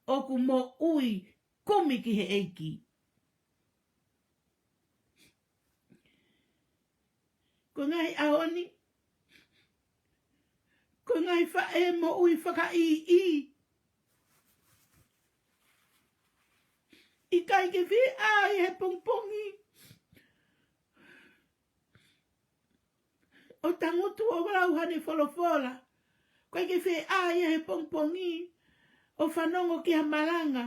ʻoku moʻui kumi ki he ʻEiki. Ko e ngaahi ʻaho ni, ko e ngaahi faʻē moʻui fakaʻīʻī. ʻIkai ke fie ʻā ʻi he pongipongi ʻo tangutu ʻo lau haʻane folofola. ʻIkai ke fie ʻā ia he pongipongi ʻo fanongo ki ha malanga,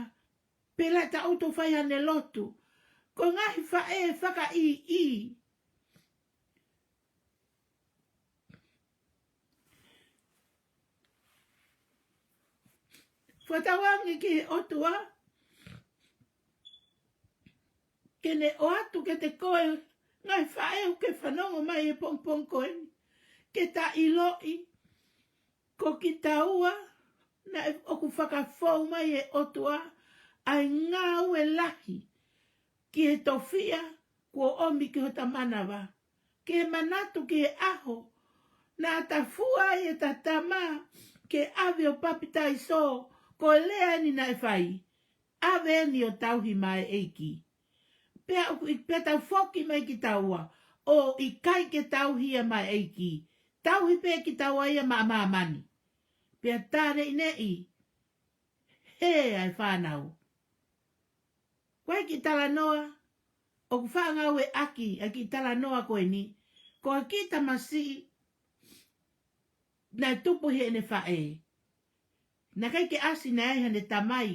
pe lata ʻo fai haʻane lotu. Ko e ngaahi faʻē fakaʻīʻī. Fakatauange ki he ʻOtua ke ne ʻoatu kiate koe, ngaahi faʻē ʻoku ke fanongo mai he pongipongi ko eni, ke ta ʻiloʻi ko kitaua naʻe ʻoku fakafou mai he ʻOtua ʻa e ngāue lahi ki he tofiʻa kuo ʻomi ki hota manava. Ke manatu ki he ʻaho naʻa ta fua ai ʻeta tama ke ʻave ʻo papitaiso, ko e lea eni naʻe fai: ʻAve eni ʻo tauhi maʻa e ʻEiki. Pea ʻoku ʻi-, pea tau foki mai kitaua ʻo ʻikai ke tauhi ia maʻa e ʻEiki. Tauhi pē kitaua ia maʻa māmani. Pea tā neʻineʻi hē ʻa e fānau. Ko e kiʻi talanoa ʻoku faʻa ngāueʻaki ʻa e kiʻi talanoa ko eni, ko e kiʻi tamasiʻi naʻe tupu heʻene faʻē. Naʻe ʻikai ke ʻasi naʻe ʻi ai haʻane tamai.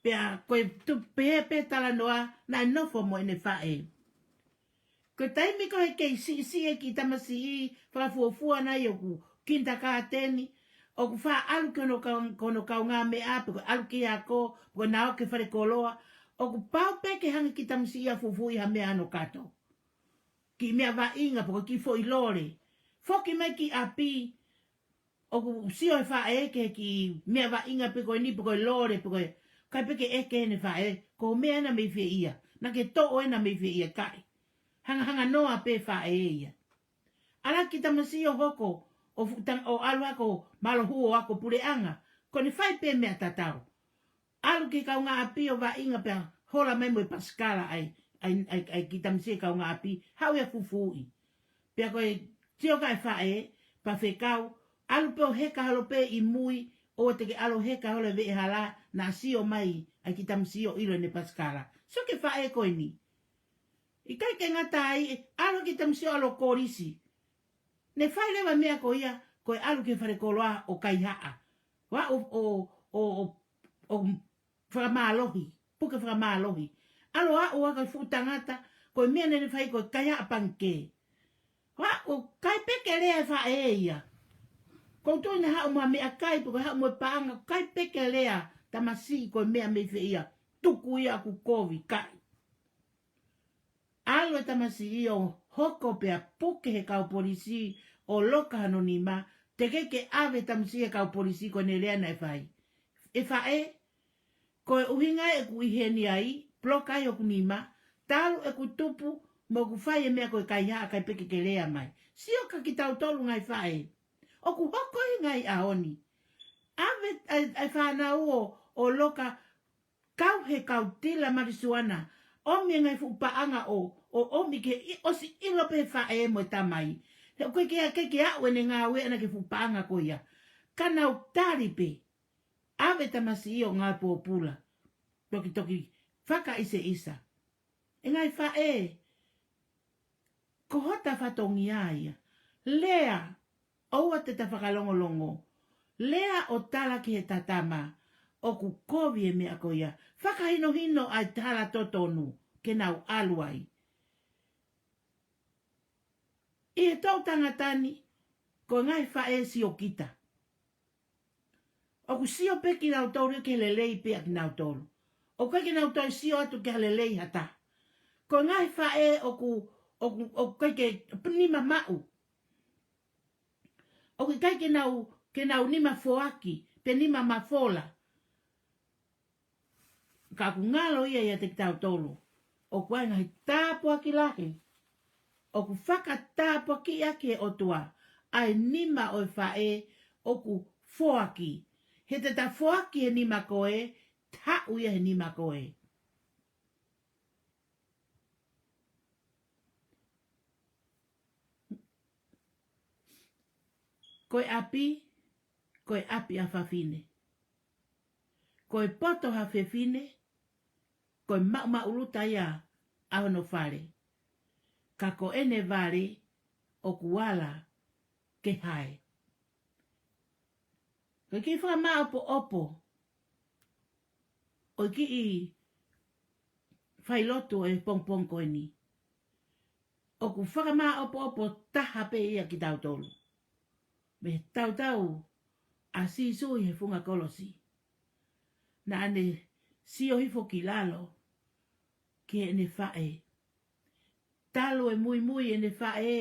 Pea ko e tupu pē, pē talanoa naʻe nofo mo ʻene faʻē. Ko e taimi ko ē kei siʻisiʻi e kiʻi tamasiʻi, fakafuofua nai ʻoku kinitakāteni, ʻoku faʻa ʻalu ki hono kau-, ki hono kaungāmeʻa, pe ko e ʻalu ki he ako, pe ko e nā ō ki he falekoloa, ʻoku pau pē ke hanga e kiʻi tamasiʻi ʻo fufuuʻi ha meʻa ʻi hono kato. Kiʻi meʻa vaʻinga, pe ko e kiʻi foʻi lole. Foki mai ki ʻapi, ʻoku sio e faʻē ki he kiʻi meʻa vaʻinga pe ko eni pe ko e lole pe ko e, ʻikai pē ke ʻeke ʻe heʻene faʻē, ko e meʻa ena mei fē ia, naʻa ke toʻo ena mei fē ia, ʻikai. Hangahanganoa pē faʻē ia. ʻAlu e kiʻi tamasiʻi ʻo hoko, ʻo fuʻu tang-, ʻo ʻalu hake ʻo mālohi ʻo ako puleʻanga, ko ʻene fai pē meʻa tatau. ʻAlu ki he kaungāʻapi ʻo vaʻinga pea hola mai mo e pasikala ʻa e, ʻa e, ʻa e, ʻa e kiʻi tamasiʻi kaungāʻapi, haʻu ia ʻo fufuuʻi. Pea ko e sio ʻa e faʻē, pea fekau, ʻalu pē ʻo heka holo pē ʻi mui, ʻoua te ke ʻalu ʻo heka holo he veʻehala, naʻa sio mai ʻa e kiʻi tamasiʻi ʻo ʻilo ʻene pasikala. Sio ki he faʻē ko eni. ʻIkai ke ngata ai, ʻalu e kiʻi tamasiʻi ʻo ʻalu ʻo kolisi. Ne fai leva e meʻa ko ia, ko e ʻalu ki he falekoloa ʻo kaihaʻa. ʻO aʻu ʻo, ʻo, ʻo, ʻo fakamālohi, puke fakamālohi. ʻAlu ʻo aʻu ʻaki e fuʻu tangata, ko e meʻa naʻa ne fai ko e kaihaʻa pangikē. ʻO aʻu, ʻikai pē ke lea e faʻē ia. Ko e tuʻu ʻene haʻu mo ha meʻakai, pe ko e haʻu mo e paʻanga, ʻikai pē ke lea tamasiʻi ko e meʻa mei fē ia, tuku ia ʻoku kovi, ʻikai. ʻAlu e tamasiʻi ʻo hoko pea puke he kau polisi ʻo loka hono nima, teʻeki ke ʻave e tamasiʻi he kau polisi ko ʻene lea naʻe fai. ʻE faʻē, ko e ʻuhinga ʻeku ʻi heni ai, poloka ai hoku nima, talu ʻeku tupu, mo ʻeku fai e meʻa ko e kaihaʻa ʻikai pē ke ke lea mai. Sio kia kitautolu ngaahi faʻē. ʻOku hoko ʻi he ngaahi ʻaho ni. ʻAve ʻa e, ʻa e fānau ʻo, ʻo loka, kau he kau tila malisuana, ʻomi e ngaahi fuʻu paʻanga ʻo, ʻo ʻomi ke ʻi-, ʻosi ʻilo pē faʻē mo e tamai. He ʻoku ʻikai ke, ʻikai ke aʻu ʻene ngāue ʻana ki he fuʻu paʻanga ko ia. Ka nau tali pē. ʻAve tamasiʻi ʻo ngāue pōpula. Toki toki fakaʻiseʻisa. ʻE ngaahi faʻē, ko hota fatongia ia. Lea, ʻoua te ta fakalongolongo. Lea ʻo tala ki he tatama, ʻoku kovi e meʻa ko ia. Fakahinohino ʻa e tala totonu, ke nau ʻalu ai. ʻI he toʻu tangata ni, ko e ngaahi faʻē siokita. ʻOku sio pē kinautolu ia ki he lelei pē ʻa kinautolu. ʻOku ʻikai ke nau toe sio atu ki ha lelei ha taha. Ko e ngaahi faʻē ʻoku, ʻoku, ʻoku ʻikai ke nima maʻu. ʻOku ʻikai ke nau, ke nau nima foaki, pe nima mafola. Ka ʻoku ngalo ia ʻiate kitautolu. ʻOku ʻi ai e ngaahi tāpuaki lahi. ʻOku fakatāpuakiʻi ʻaki ʻe he ʻOtua ʻa e nima ʻo e faʻē ʻoku foaki. He te ta foaki he nima ko ē, taʻu ia he nima ko ē. Ko e ʻapi, ko e ʻapi ʻa fafine. Ko e poto ha fefine, ko e maʻumaʻuluta ia ʻa hono fale. Ka ko ʻene vale ʻoku ala ke hae. Ko e kiʻi fakamāʻopoʻopo ʻo e kiʻi failotu ʻo e pongipongi ko eni. ʻOku fakamāʻopoʻopo taha pē ia kitautolu. Mei he tautau ʻa Sīsū ʻi he funga kolosi. Naʻa ne sio hifo ki lalo ki heʻene faʻē. Talu e muimui ʻene faʻē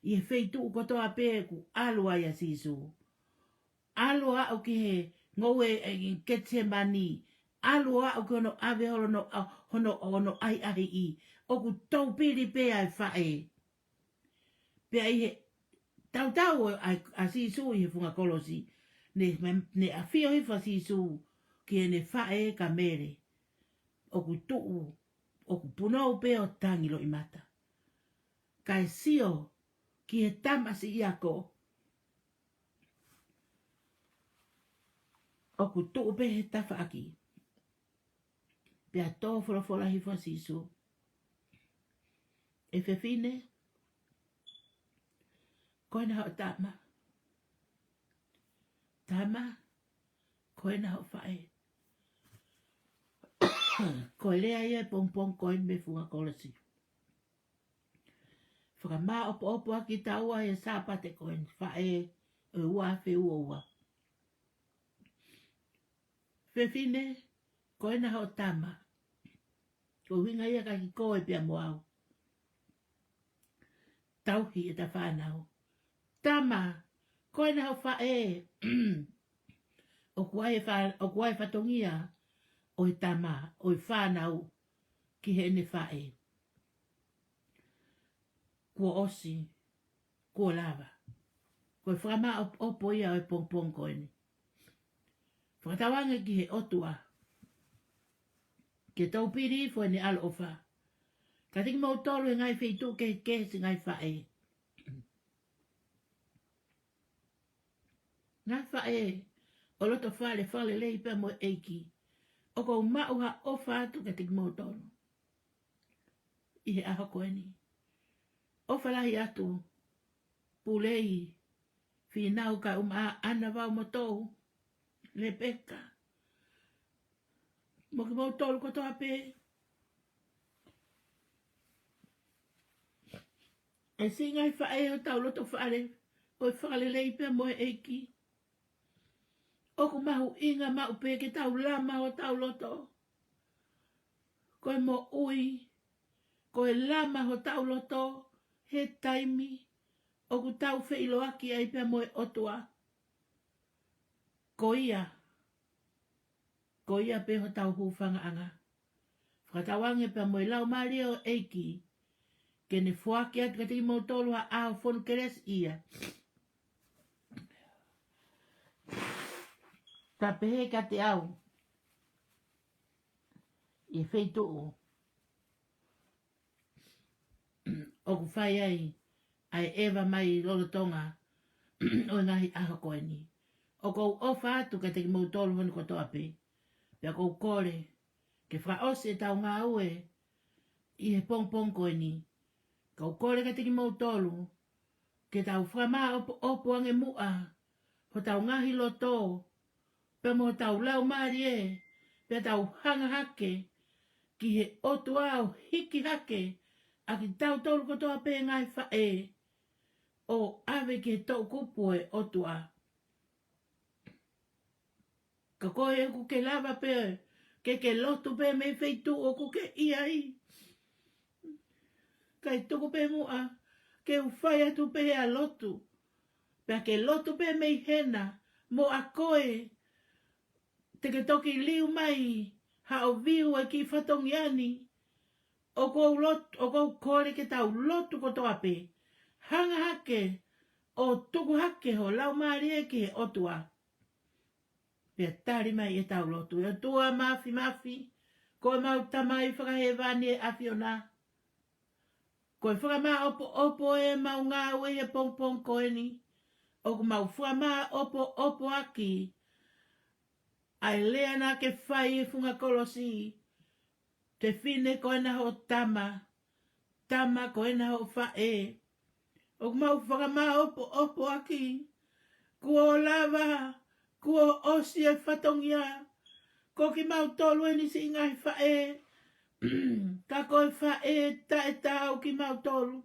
ʻi he feituʻu kotoa pē kuo ʻalu ai ʻa Sīsū. ʻAlu ʻo aʻu ki he ngoue ʻi Ketisemani. ʻAlu ʻo aʻu ki hono ʻave hono, hono, hono ʻahiʻahiʻi. ʻOku toupili pē ʻa e faʻē. Pea ʻi he tautau ʻa, ʻa Sīsū ʻi he funga kolosi, ne, ne ʻafio hifo ʻa Sīsū ki heʻene faʻē ka Mele. ʻOku tuʻu, ʻoku punou pē ʻo tangi loʻimata. Kae sio ki he tamasiʻi ako. ʻOku tuʻu pē he tafaʻaki. Pea tō folofola hifo ʻa Sīsū. ʻE fefine, ko ena hoʻo tama. Tama, ko ena hoʻo faʻē. Ko e lea ia ʻi he pongipongi ko eni mei he funga kolosi. Fakamāʻopoʻopo ʻaki kitaua he Sāpate ko eni, Faʻē ʻo e ua afe ua ua. Fefine, ko ena hoʻo tama. Ko e ʻuhinga ia ka ki koe pea mo au. Tauhi ʻeta fānau. Tama, ko ena hoʻo faʻē. ʻOku ʻi ai e fa-, ʻoku ʻi ai e fatongia ʻo e tama, ʻo e fānau ki heʻene faʻē. Kuo ʻosi, kuo lava. Ko e fakamāʻopoʻopo ia ʻo e pongipongi ko eni. Fakatauange ki he ʻOtua ke toupili hifo ʻene ʻaloʻofa kiate kimoutolu he ngaahi feituʻu kehekehe, siʻi ngaahi faʻē. Ngaahi faʻē ʻo loto fale, fakalelei pea mo e ʻEiki. ʻOku ou maʻu ha ʻofa atu kiate kimoutolu ʻi he ʻaho ko eni. ʻOfa lahi atu, Pulei, Fīnau, Kaumaʻa, ʻAna, Vau, Motou, Lepeka, mo kimoutolu kotoa pē. ʻE siʻi ngaahi faʻē ʻo tau loto fale, ʻo e fakalelei pea mo e ʻEiki. ʻOku mahuʻinga maʻu pē ke tau lama hotau loto. Ko e moʻui, ko e lama hotau loto he taimi ʻoku tau feʻiloaki ai pea mo e ʻOtua. Ko ia, ko ia pē hotau hūfangaʻanga. Fakatauange pea mo e Laumālie ʻo e ʻEiki ke ne foaki atu kiate kimoutolu ha ʻaho fonu kelesiʻia. Ta pehē kiate au ʻi he feituʻu ʻoku fai ai ʻa e ʻeva mai lolotonga ʻo e ngaahi ʻaho ko eni. ʻOku ou ʻofa atu kiate kimoutolu hono kotoa pē. Pea ʻoku ou kole ke fakaʻosi ʻetau ngāue ʻi he pongipongi ko eni. Ka ʻoku ou kole kiate kimoutolu ke tau fakamāʻopoʻopo ange muʻa hotau ngaahi loto, pea mo hotau laumālie, pea tau hanga hake ki he ʻOtua ʻo hiki hake ʻa kitautolu kotoa pē ngaahi faʻē ʻo ʻave ki he toʻukupu ʻo e ʻOtua. Ka ko e ʻoku ke lava pē ke ke lotu pē mei he feituʻu ʻoku ke ʻi ai. Kae tuku pē muʻa ke u fai atu pē ʻa e lotu. Pea ke lotu pē mei hena mo ʻa koe te ke toki liu mai haʻo view e kiʻi fatongia ni. ʻOku ou lot-, ʻoku ou kole ke tau lotu kotoa pē. Hanga hake ʻo tuku hake ho laumālie ki he ʻOtua. Pea tali mai ʻetau lotu. ʻE ʻOtua Māfimafi, ko ʻemau Tamai Fakahēvani ʻe ʻAfiona, ko e fakamāʻopoʻopo ʻemau ngāue he pongipongi ko eni, ʻoku mau fakamāʻopoʻopo ʻaki ʻa e lea naʻa ke fai he funga kolosi, fefine ko ena hoʻo tama, tama ko ena hoʻo faʻē. ʻOku mau fakamāʻopoʻopo ʻaki, kuo lava, kuo ʻosi e fatongia, ko kimautolu eni siʻi ngaahi faʻē, ka ko e faʻē taʻetaau kimautolu.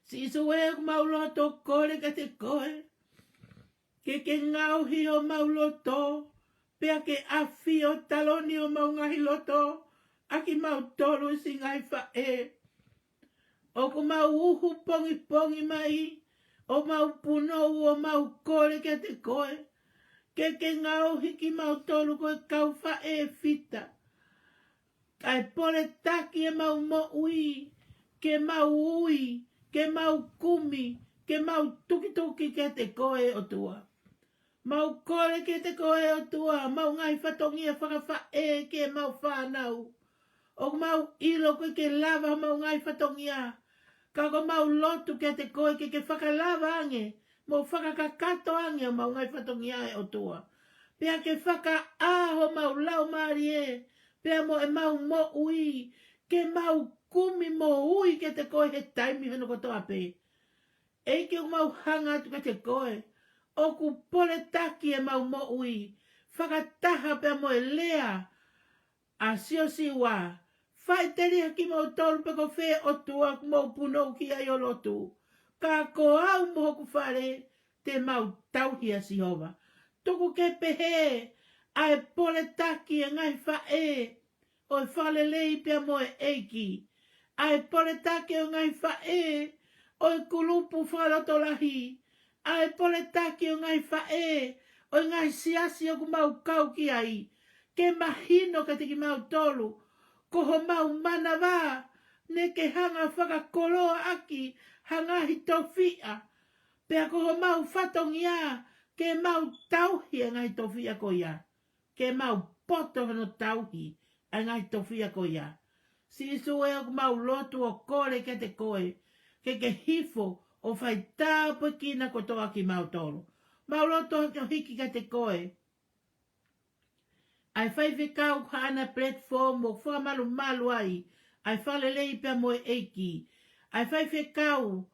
Sīsū ē, ʻoku mau loto kole kiate koe ke ke ngaohi homau loto, Pea ke ʻafio taloni ʻo mau ngaahi loto, ʻa kimautolu siʻi ngaahi faʻē. ʻOku mau uhu pongipongi mai, ʻo mau punou ʻo mau kole kiate koe. Ke ke ngaohi kimautolu ko e kau faʻē fita. Kae poletaki ʻemau moʻui, ke mau ui, ke mau kumi, ke mau tukituki kiate koe ʻOtua. Mau kole kiate koe ʻOtua, mau ngaahi fatongia fakafaʻē ke mau fānau. ʻOku mau ʻilo ko e ke lava mau ngaahi fatongia. Ka ʻoku mau lotu kiate koe ke ke fakalava ange, mo fakakakato ange ʻo mau ngaahi fatongia ʻe ʻOtua. Pea ke fakaʻā homau laumālie, pea mo ʻemau moʻui, ke mau kumi mo ui kiate koe he taimi hono kotoa pē. ʻEiki ʻoku mau hanga atu kiate koe, ʻoku poletaki ʻemau moʻui, fakataha pea mo e lea, ʻa Siosiua, faʻiteliha kimautolu pe ko fē ʻotua ʻoku mau punou ki ai ʻo lotu. Ka ko au mo hoku fale, te mau tauhi ʻa Sihova. Tuku ke pehē, ʻa e poletaki ʻe ngaahi faʻē, ʻo e fakalelei pea mo e ʻEiki. ʻA e poletaki ʻo e ngaahi faʻē, ʻo e kulupu fakalotolahi. ʻA e poletaki ʻo e ngaahi faʻē, ʻo e ngaahi siasi ʻoku mau kau ki ai. Ke mahino kiate kimautolu, ko homau manava, ne ke hanga fakakoloa ʻaki, ha ngaahi tofiʻa. Pea ko homau fatongia, ke mau tauhi ʻa e ngaahi tofiʻa ko ia. Ke mau poto hono tauhi, ʻa e ngaahi tofiʻa ko ia. Sīsū ē ʻoku mau lotu ʻo kole kiate koe, ke ke hifo ʻo fai tāpuekina kotoa kimautolu. Mau lotu ʻo hiki kiate koe. ʻA e faifekau ko haʻana platform ʻoku fakamalumalu ai, ʻa e fakalelei pea mo e ʻEiki. ʻA e faifekau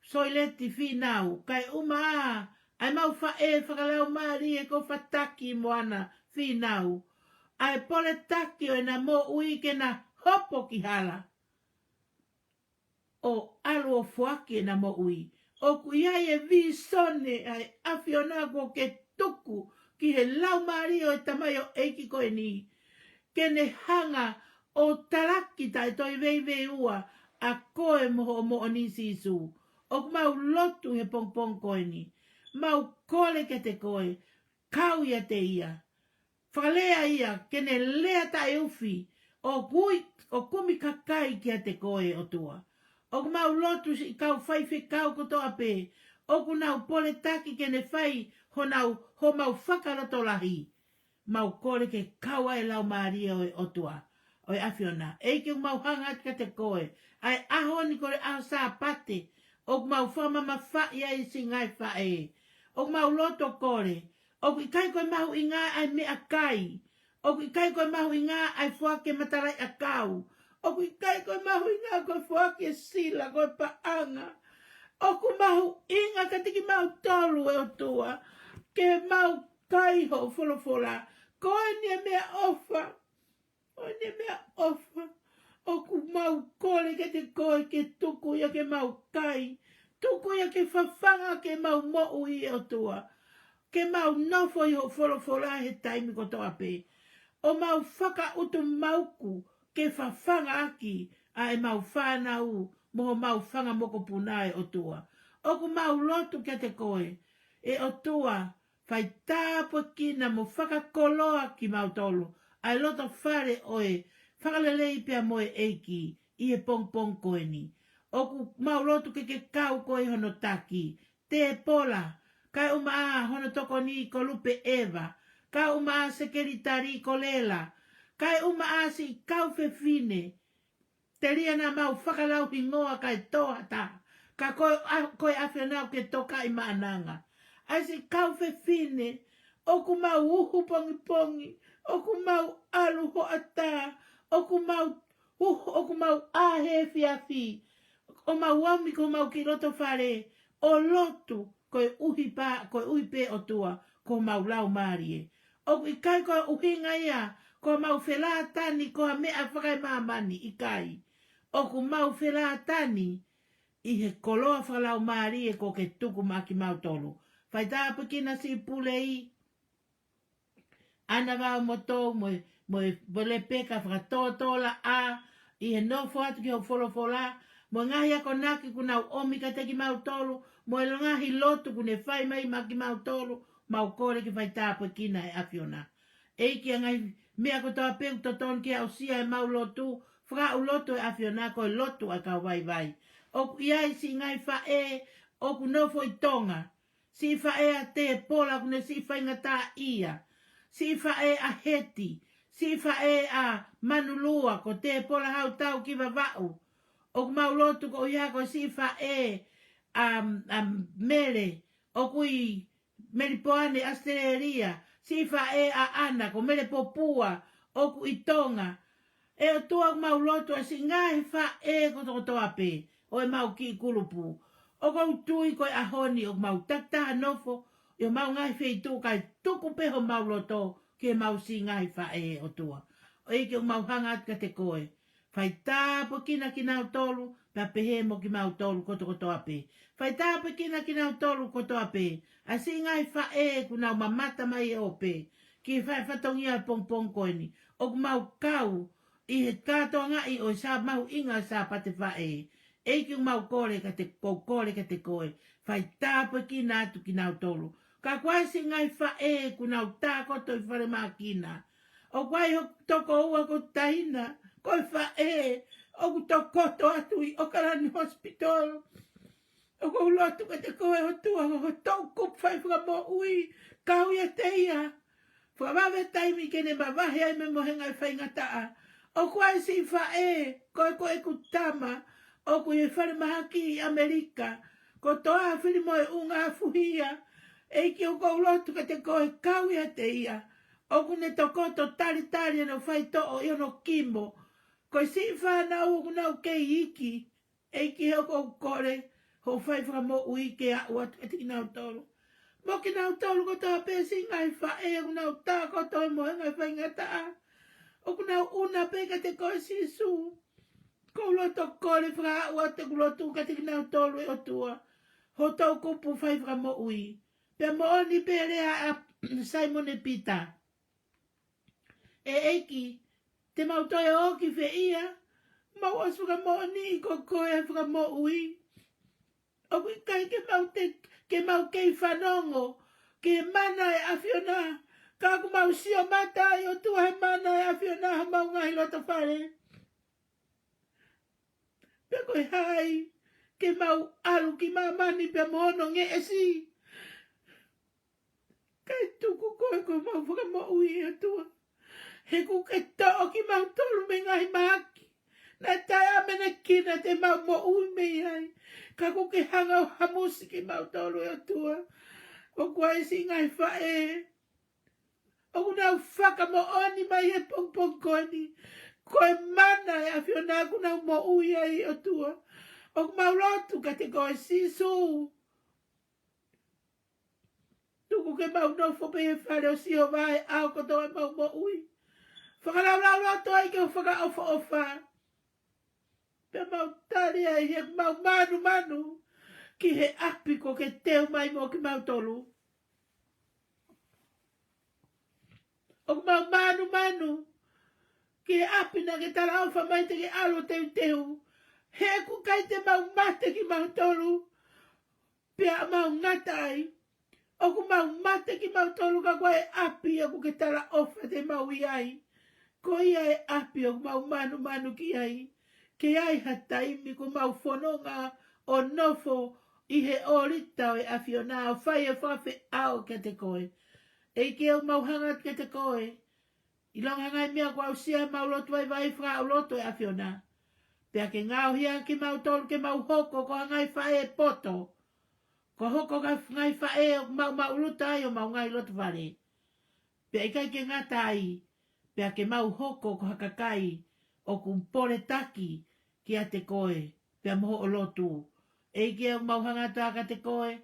Soileti Fīnau, kae ʻuma ā, ʻa e mau faʻē fakalaumālie ko Fataki mo ana Fīnau. ʻA e poletaki ʻo ʻena moʻui ke na hopo ki hala. ʻO ʻalu ʻo foaki ʻena moʻui. ʻOku ʻi ai e vīsone ʻa e ʻAfiona kuo ke tuku ki he laumālie ʻo e tamaioʻeiki ko eni. Ke ne hanga ʻo talaki taʻe toe veiveiua ʻa koe mo hoʻo moʻoni Sīsū. ʻOku mau lotu he pongipongi ko eni. Mau kole kiate koe, kau ʻiate ia. Fakalea ia, ke ne lea taʻeufi, ʻo kui, ʻo kumi kakai kiate koe ʻOtua. ʻOku mau lotu siʻi kau faifekau kotoa pē, ʻoku nau poletaki ke ne fai honau, homau fakalotolahi. Mau kole ke kau ai e laumālie ʻo e ʻOtua, ʻo e ʻAfiona. ʻEiki ʻoku mau hanga atu kiate koe, ʻa e ʻaho ni ko e ʻaho Sāpate, ʻoku mau fakamamafaʻi ai siʻi ngaahi faʻē. ʻOku mau lotu ʻo kole, ʻoku ʻikai ko e mahuʻinga ʻa e meʻakai. ʻOku ʻikai ko e mahuʻinga ʻa e foaki e matalaʻiʻakau. ʻOku ʻikai ko e mahuʻinga ko e foaki e sila, ko e paʻanga. ʻOku mahuʻinga kiate kimautolu ʻe ʻOtua, ke mau kai hoʻo folofola. Ko eni e meʻaʻofa. Ko eni e meʻaʻofa. ʻOku mau kole kiate koe ke tuku ia ke mau kai. Tuku ia ke fafanga ʻaki ʻemau moʻui ʻe ʻOtua. Ke mau nofo ʻi hoʻo folofola he taimi kotoa pē. ʻO mau fakaʻutumauku ke fafanga ʻaki ʻa ʻemau fānau mo homau fanga mokopuna ʻe ʻOtua. ʻOku mau lotu kiate koe, ʻe ʻOtua, fai tāpuekina mo fakakoloa kimautolu, ʻa e loto fale ʻo e fakalelei pea mo e ʻEiki ʻi he pongipongi ko eni. ʻOku mau lotu ke ke kau koe ʻi hono taki, Tēpola, kae ʻuma ā hono tokoni ko Lupe ʻEva, kae ʻuma ā sekelitali ko Lela, kae ʻuma ā siʻi kau fefine, telia naʻa mau fakalauhingoa kae tō ha taha, ka ko e ʻa-, ko e ʻAfiona ʻoku ke tokaʻi maʻananga. ʻA siʻi kau fefine, ʻoku mau uhu pongipongi, ʻoku mau ʻalu hoʻatā, ʻoku mau uhu, ʻoku mau ʻā he efiafi, ʻo mau ōmi ki homau kiʻi loto fale, ʻo lotu, koeʻuhi pē, koeʻuhi pē ʻOtua, ko homau laumālie. ʻOku ʻikai ko e ʻuhinga ia, ko homau felātani, ko ha meʻa fakaemāmani, ʻikai. ʻOku mau felātani, ʻi he koloa fakalaumālie kuo ke tuku maʻa kimautolu. Fai tāpuekina siʻi pulei, ʻAna Vaomotou mo e, mo e, mo e Lepeka fakatōtōlaʻā, ʻi he nofo atu ki hoʻo folofola, mo e ngaahi akonaki kuo nau ʻomi kiate kimautolu, mo e ngaahi lotu kuo ne fai mai maʻa kimautolu, mau kole ke fai tāpuekina ʻe he ʻAfiona. ʻEiki, ʻa e ngaahi meʻa kotoa pē ʻoku totonu ke aʻusia ʻemau lotu, fakaʻulotu ʻe he ʻAfiona ko e lotu ʻa e kau vaivai. ʻOku ʻi ai siʻi ngaahi faʻē ʻoku nofo ʻi Tonga. Siʻi faʻē ʻa Tēpola ʻoku ne siʻi faingataʻaʻia. Siʻi faʻē ʻa Heti. Siʻi faʻē ʻa Manulua, ko Tēpola Hautau ki Vavaʻu. ʻOku mau lotu koeʻuhi ko siʻi faʻē ʻa, ʻa Mele, ʻoku ʻi Melipoane, ʻAositelēlia. Siʻi faʻē ʻa ʻAna, ko Mele Popua, ʻoku ʻi Tonga. ʻE ʻOtua, ʻoku mau lotu ʻa siʻi ngaahi faʻē kotokotoa pē ʻo ʻemau kiʻi kulupu. ʻOku ou tui ko e ʻaho ni ʻoku mau takitaha nofo ʻi homau ngaahi feituʻu, kae tuku pē homau loto ki heʻemau siʻi ngaahi faʻē, ʻOtua. ʻEiki, ʻoku mau hanga atu kiate koe. Fai tāpuekina kinautolu, pea pehē mo kimautolu kotokotoa pē. Fai tāpuekina kinautolu kotoa pē. ʻA siʻi ngaahi faʻē kuo nau mamata mai ʻo pē ki he fai fatongia pongipongi ko eni. ʻOku mau kau ʻi he kātoangaʻi ʻo e Sā-, mahuʻinga Sāpate Faʻē. ʻEiki, ʻoku mau kole kiate, ʻoku ou kole kiate koe. Fai tāpuekina atu kinautolu. Ka kuo ʻi ai siʻi ngaahi faʻē kuo nau tākoto ʻi falemahaki na. ʻOku ʻi ai hoku tokoua ko Taina, ko e faʻē ʻoku tokoto atu ʻi ʻAokalani Hospital. ʻOku ou lotu kiate koe, ʻOtua, ko ho toʻukupu fai fakamoʻui, kau ʻiate ia. Fakavave taimi ke ne mavahe ai mei he mohenga ʻo e faingataʻa. ʻOku ʻi ai siʻi faʻē, ko e, ko ʻeku tama, ʻoku ʻi he falemahaki ʻi ʻAmelika, ko Toafili Moeʻunga Afuhia. ʻEiki, ʻoku ou lotu kiate koe, kau ʻiate ia. ʻOku ne tokoto talitali ʻene faitoʻo ʻi hono kimo. Ko e siʻi fānau ʻoku nau kei iiki. ʻEiki, ʻoku ou kole hoʻo fai fakamoʻui ke aʻu atu kiate kinautolu. Mo kinautolu kotoa pē siʻi ngaahi faʻē ʻoku nau tākoto ʻi he mohenga ʻo e faingataʻa. ʻOku nau ʻuna pē kiate koe, Sīsū. ʻOku ou loto kole fakaaʻu atu ʻeku lotu kiate kinautolu, ʻe ʻOtua, ho toʻukupu fai fakamoʻui. Pea moʻoni pē lea ʻa Saimone Pita. ʻE ʻEiki, te mau toe ō ki fē ia? Mau ʻosi fakamoʻoni ko koe ʻa e fakamoʻui. ʻOku ʻikai ke mau te, ke mau kei fanongo ki he mana ʻa e ʻAfiona, ka ʻoku mau sio mata ai, ʻOtua, he mana ʻa e ʻAfiona ʻi homau ngaahi loto fale. Pea ko e hā ai ke mau ʻalu ki māmani pea mo hono ngeʻesi, kae tuku koe ko homau fakamoʻui, ʻOtua. He kuo ke toʻo kimautolu mei he ngaahi mahaki naʻe taʻeʻamanekina te mau moʻui mei ai. Ka kuo ke hanga ʻo hamusi kimautolu, ʻe ʻOtua. ʻOku ʻi ai siʻi ngaahi faʻē ʻoku nau fakamoʻoni mai he pongipongi ko eni ko e mana ʻa e ʻAfiona ʻoku nau moʻui ai, ʻOtua. ʻOku mau lotu kiate koe, Sīsū. Tuku ke mau nofo pē he fale ʻo Sihova he ʻaho kotoa ʻemau moʻui. Fakalaulauloto ai ki ho fakaʻofoʻofa. Pea mau tali ai heʻemau mānumanu ki he ʻapi kuo ke teu mai mo kimautolu. ʻOku mau mānumanu ki he ʻapi naʻa ke talaʻofa mai te ke ʻalu ʻo teuteu. He ʻoku ʻikai te mau mate kimautolu pea mau ngata ai. ʻOku mau mate kimautolu ka ko e ʻapi ʻoku ke talaʻofa te mau ʻi ai. Ko ia ʻa e ʻapi ʻoku mau mānumanu ki ai. Ke ʻi ai ha taimi kuo mau fononga ʻo nofo ʻi he ʻōlita ʻo e ʻAfiona ʻo fai e fakafeʻao kiate koe. ʻEiki, ʻoku mau hanga atu kiate koe. ʻIlonga e ngaahi meʻa kuo aʻusia ʻemau lotu vaivai, fakaʻulotu ʻe he ʻAfiona. Pea ke ngaohi ʻa kimautolu ke mau hoko ko ha ngaahi faʻē poto. Ko e hoko ko ha ngaahi faʻē ʻoku maʻumaʻuluta ai homau ngaahi loto fale. Pea ʻikai ke ngata ai, pea ke mau hoko ko ha kakai ʻoku poletaki kiate koe, pea mo hoʻo lotu. ʻEiki, ʻoku mau hanga atu kiate koe,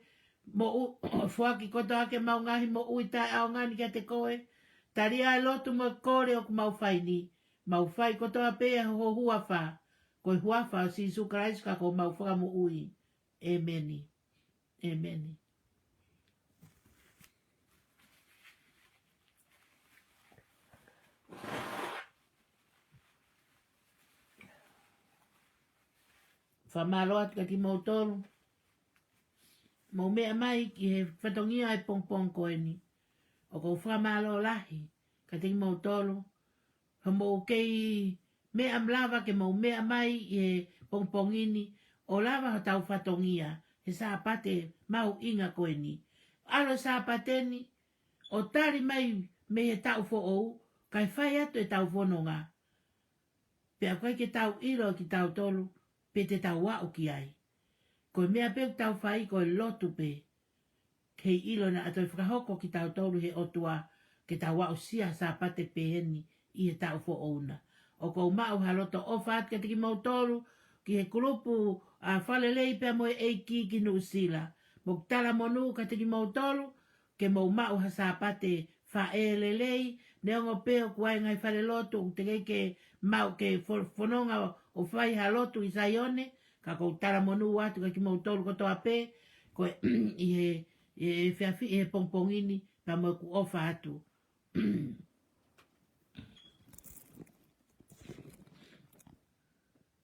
mo u-, foaki kotoa ʻemau ngaahi moʻui taʻeʻaonga ni kiate koe. Tali ʻa e lotu mo e kole ʻoku mau fai ni. Mau fai kotoa pē ʻi ho huafa. Ko e huafa ʻo Sīsū Kalaisi ko homau Fakamoʻui. ʻĒmeni. ʻĒmeni. Fakamālō atu kiate kimoutolu mou meʻa mai ki he fatongia ʻo e pongipongi ko eni. ʻOku ou fakamālō lahi kiate kimoutolu hoʻomou kei meʻa, malava ke mou meʻa mai ʻi he pongipongi ni ʻo lava hotau fatongia he Sāpate mahuʻinga ko eni. ʻAlu e Sāpate ni ʻo tali mai mei he taʻu foʻou, kae fai atu ʻetau fononga. Pea ʻoku ʻikai ke tau ʻilo kitautolu pe te tau aʻu ki ai. Ko e meʻa pē ʻoku tau fai ko e lotu pē, kei ʻilo naʻa toe fakahoko kitautolu he ʻOtua ke tau aʻusia Sāpate pehē ni ʻi he taʻu foʻou na. ʻOku ou maʻu ha loto ʻofa atu kiate kimoutolu ki he kulupu ʻa Fakalelei pea mo e ʻEiki ki Nuʻusila. Mo e talamonū kiate kimoutolu ke mou maʻu ha Sāpate faʻē lelei, neongo pē ʻoku ʻi ai e ngaahi falelotu ʻoku teʻeki ke maʻu ke fo-, fononga ʻo fai ha lotu ʻi Saione, ka ʻoku ou talamonū atu kiate kimoutolu kotoa pē, ko e ʻi he, ʻi he efiafi, ʻi he pongipongi ni, pea mo ʻeku ʻofa atu.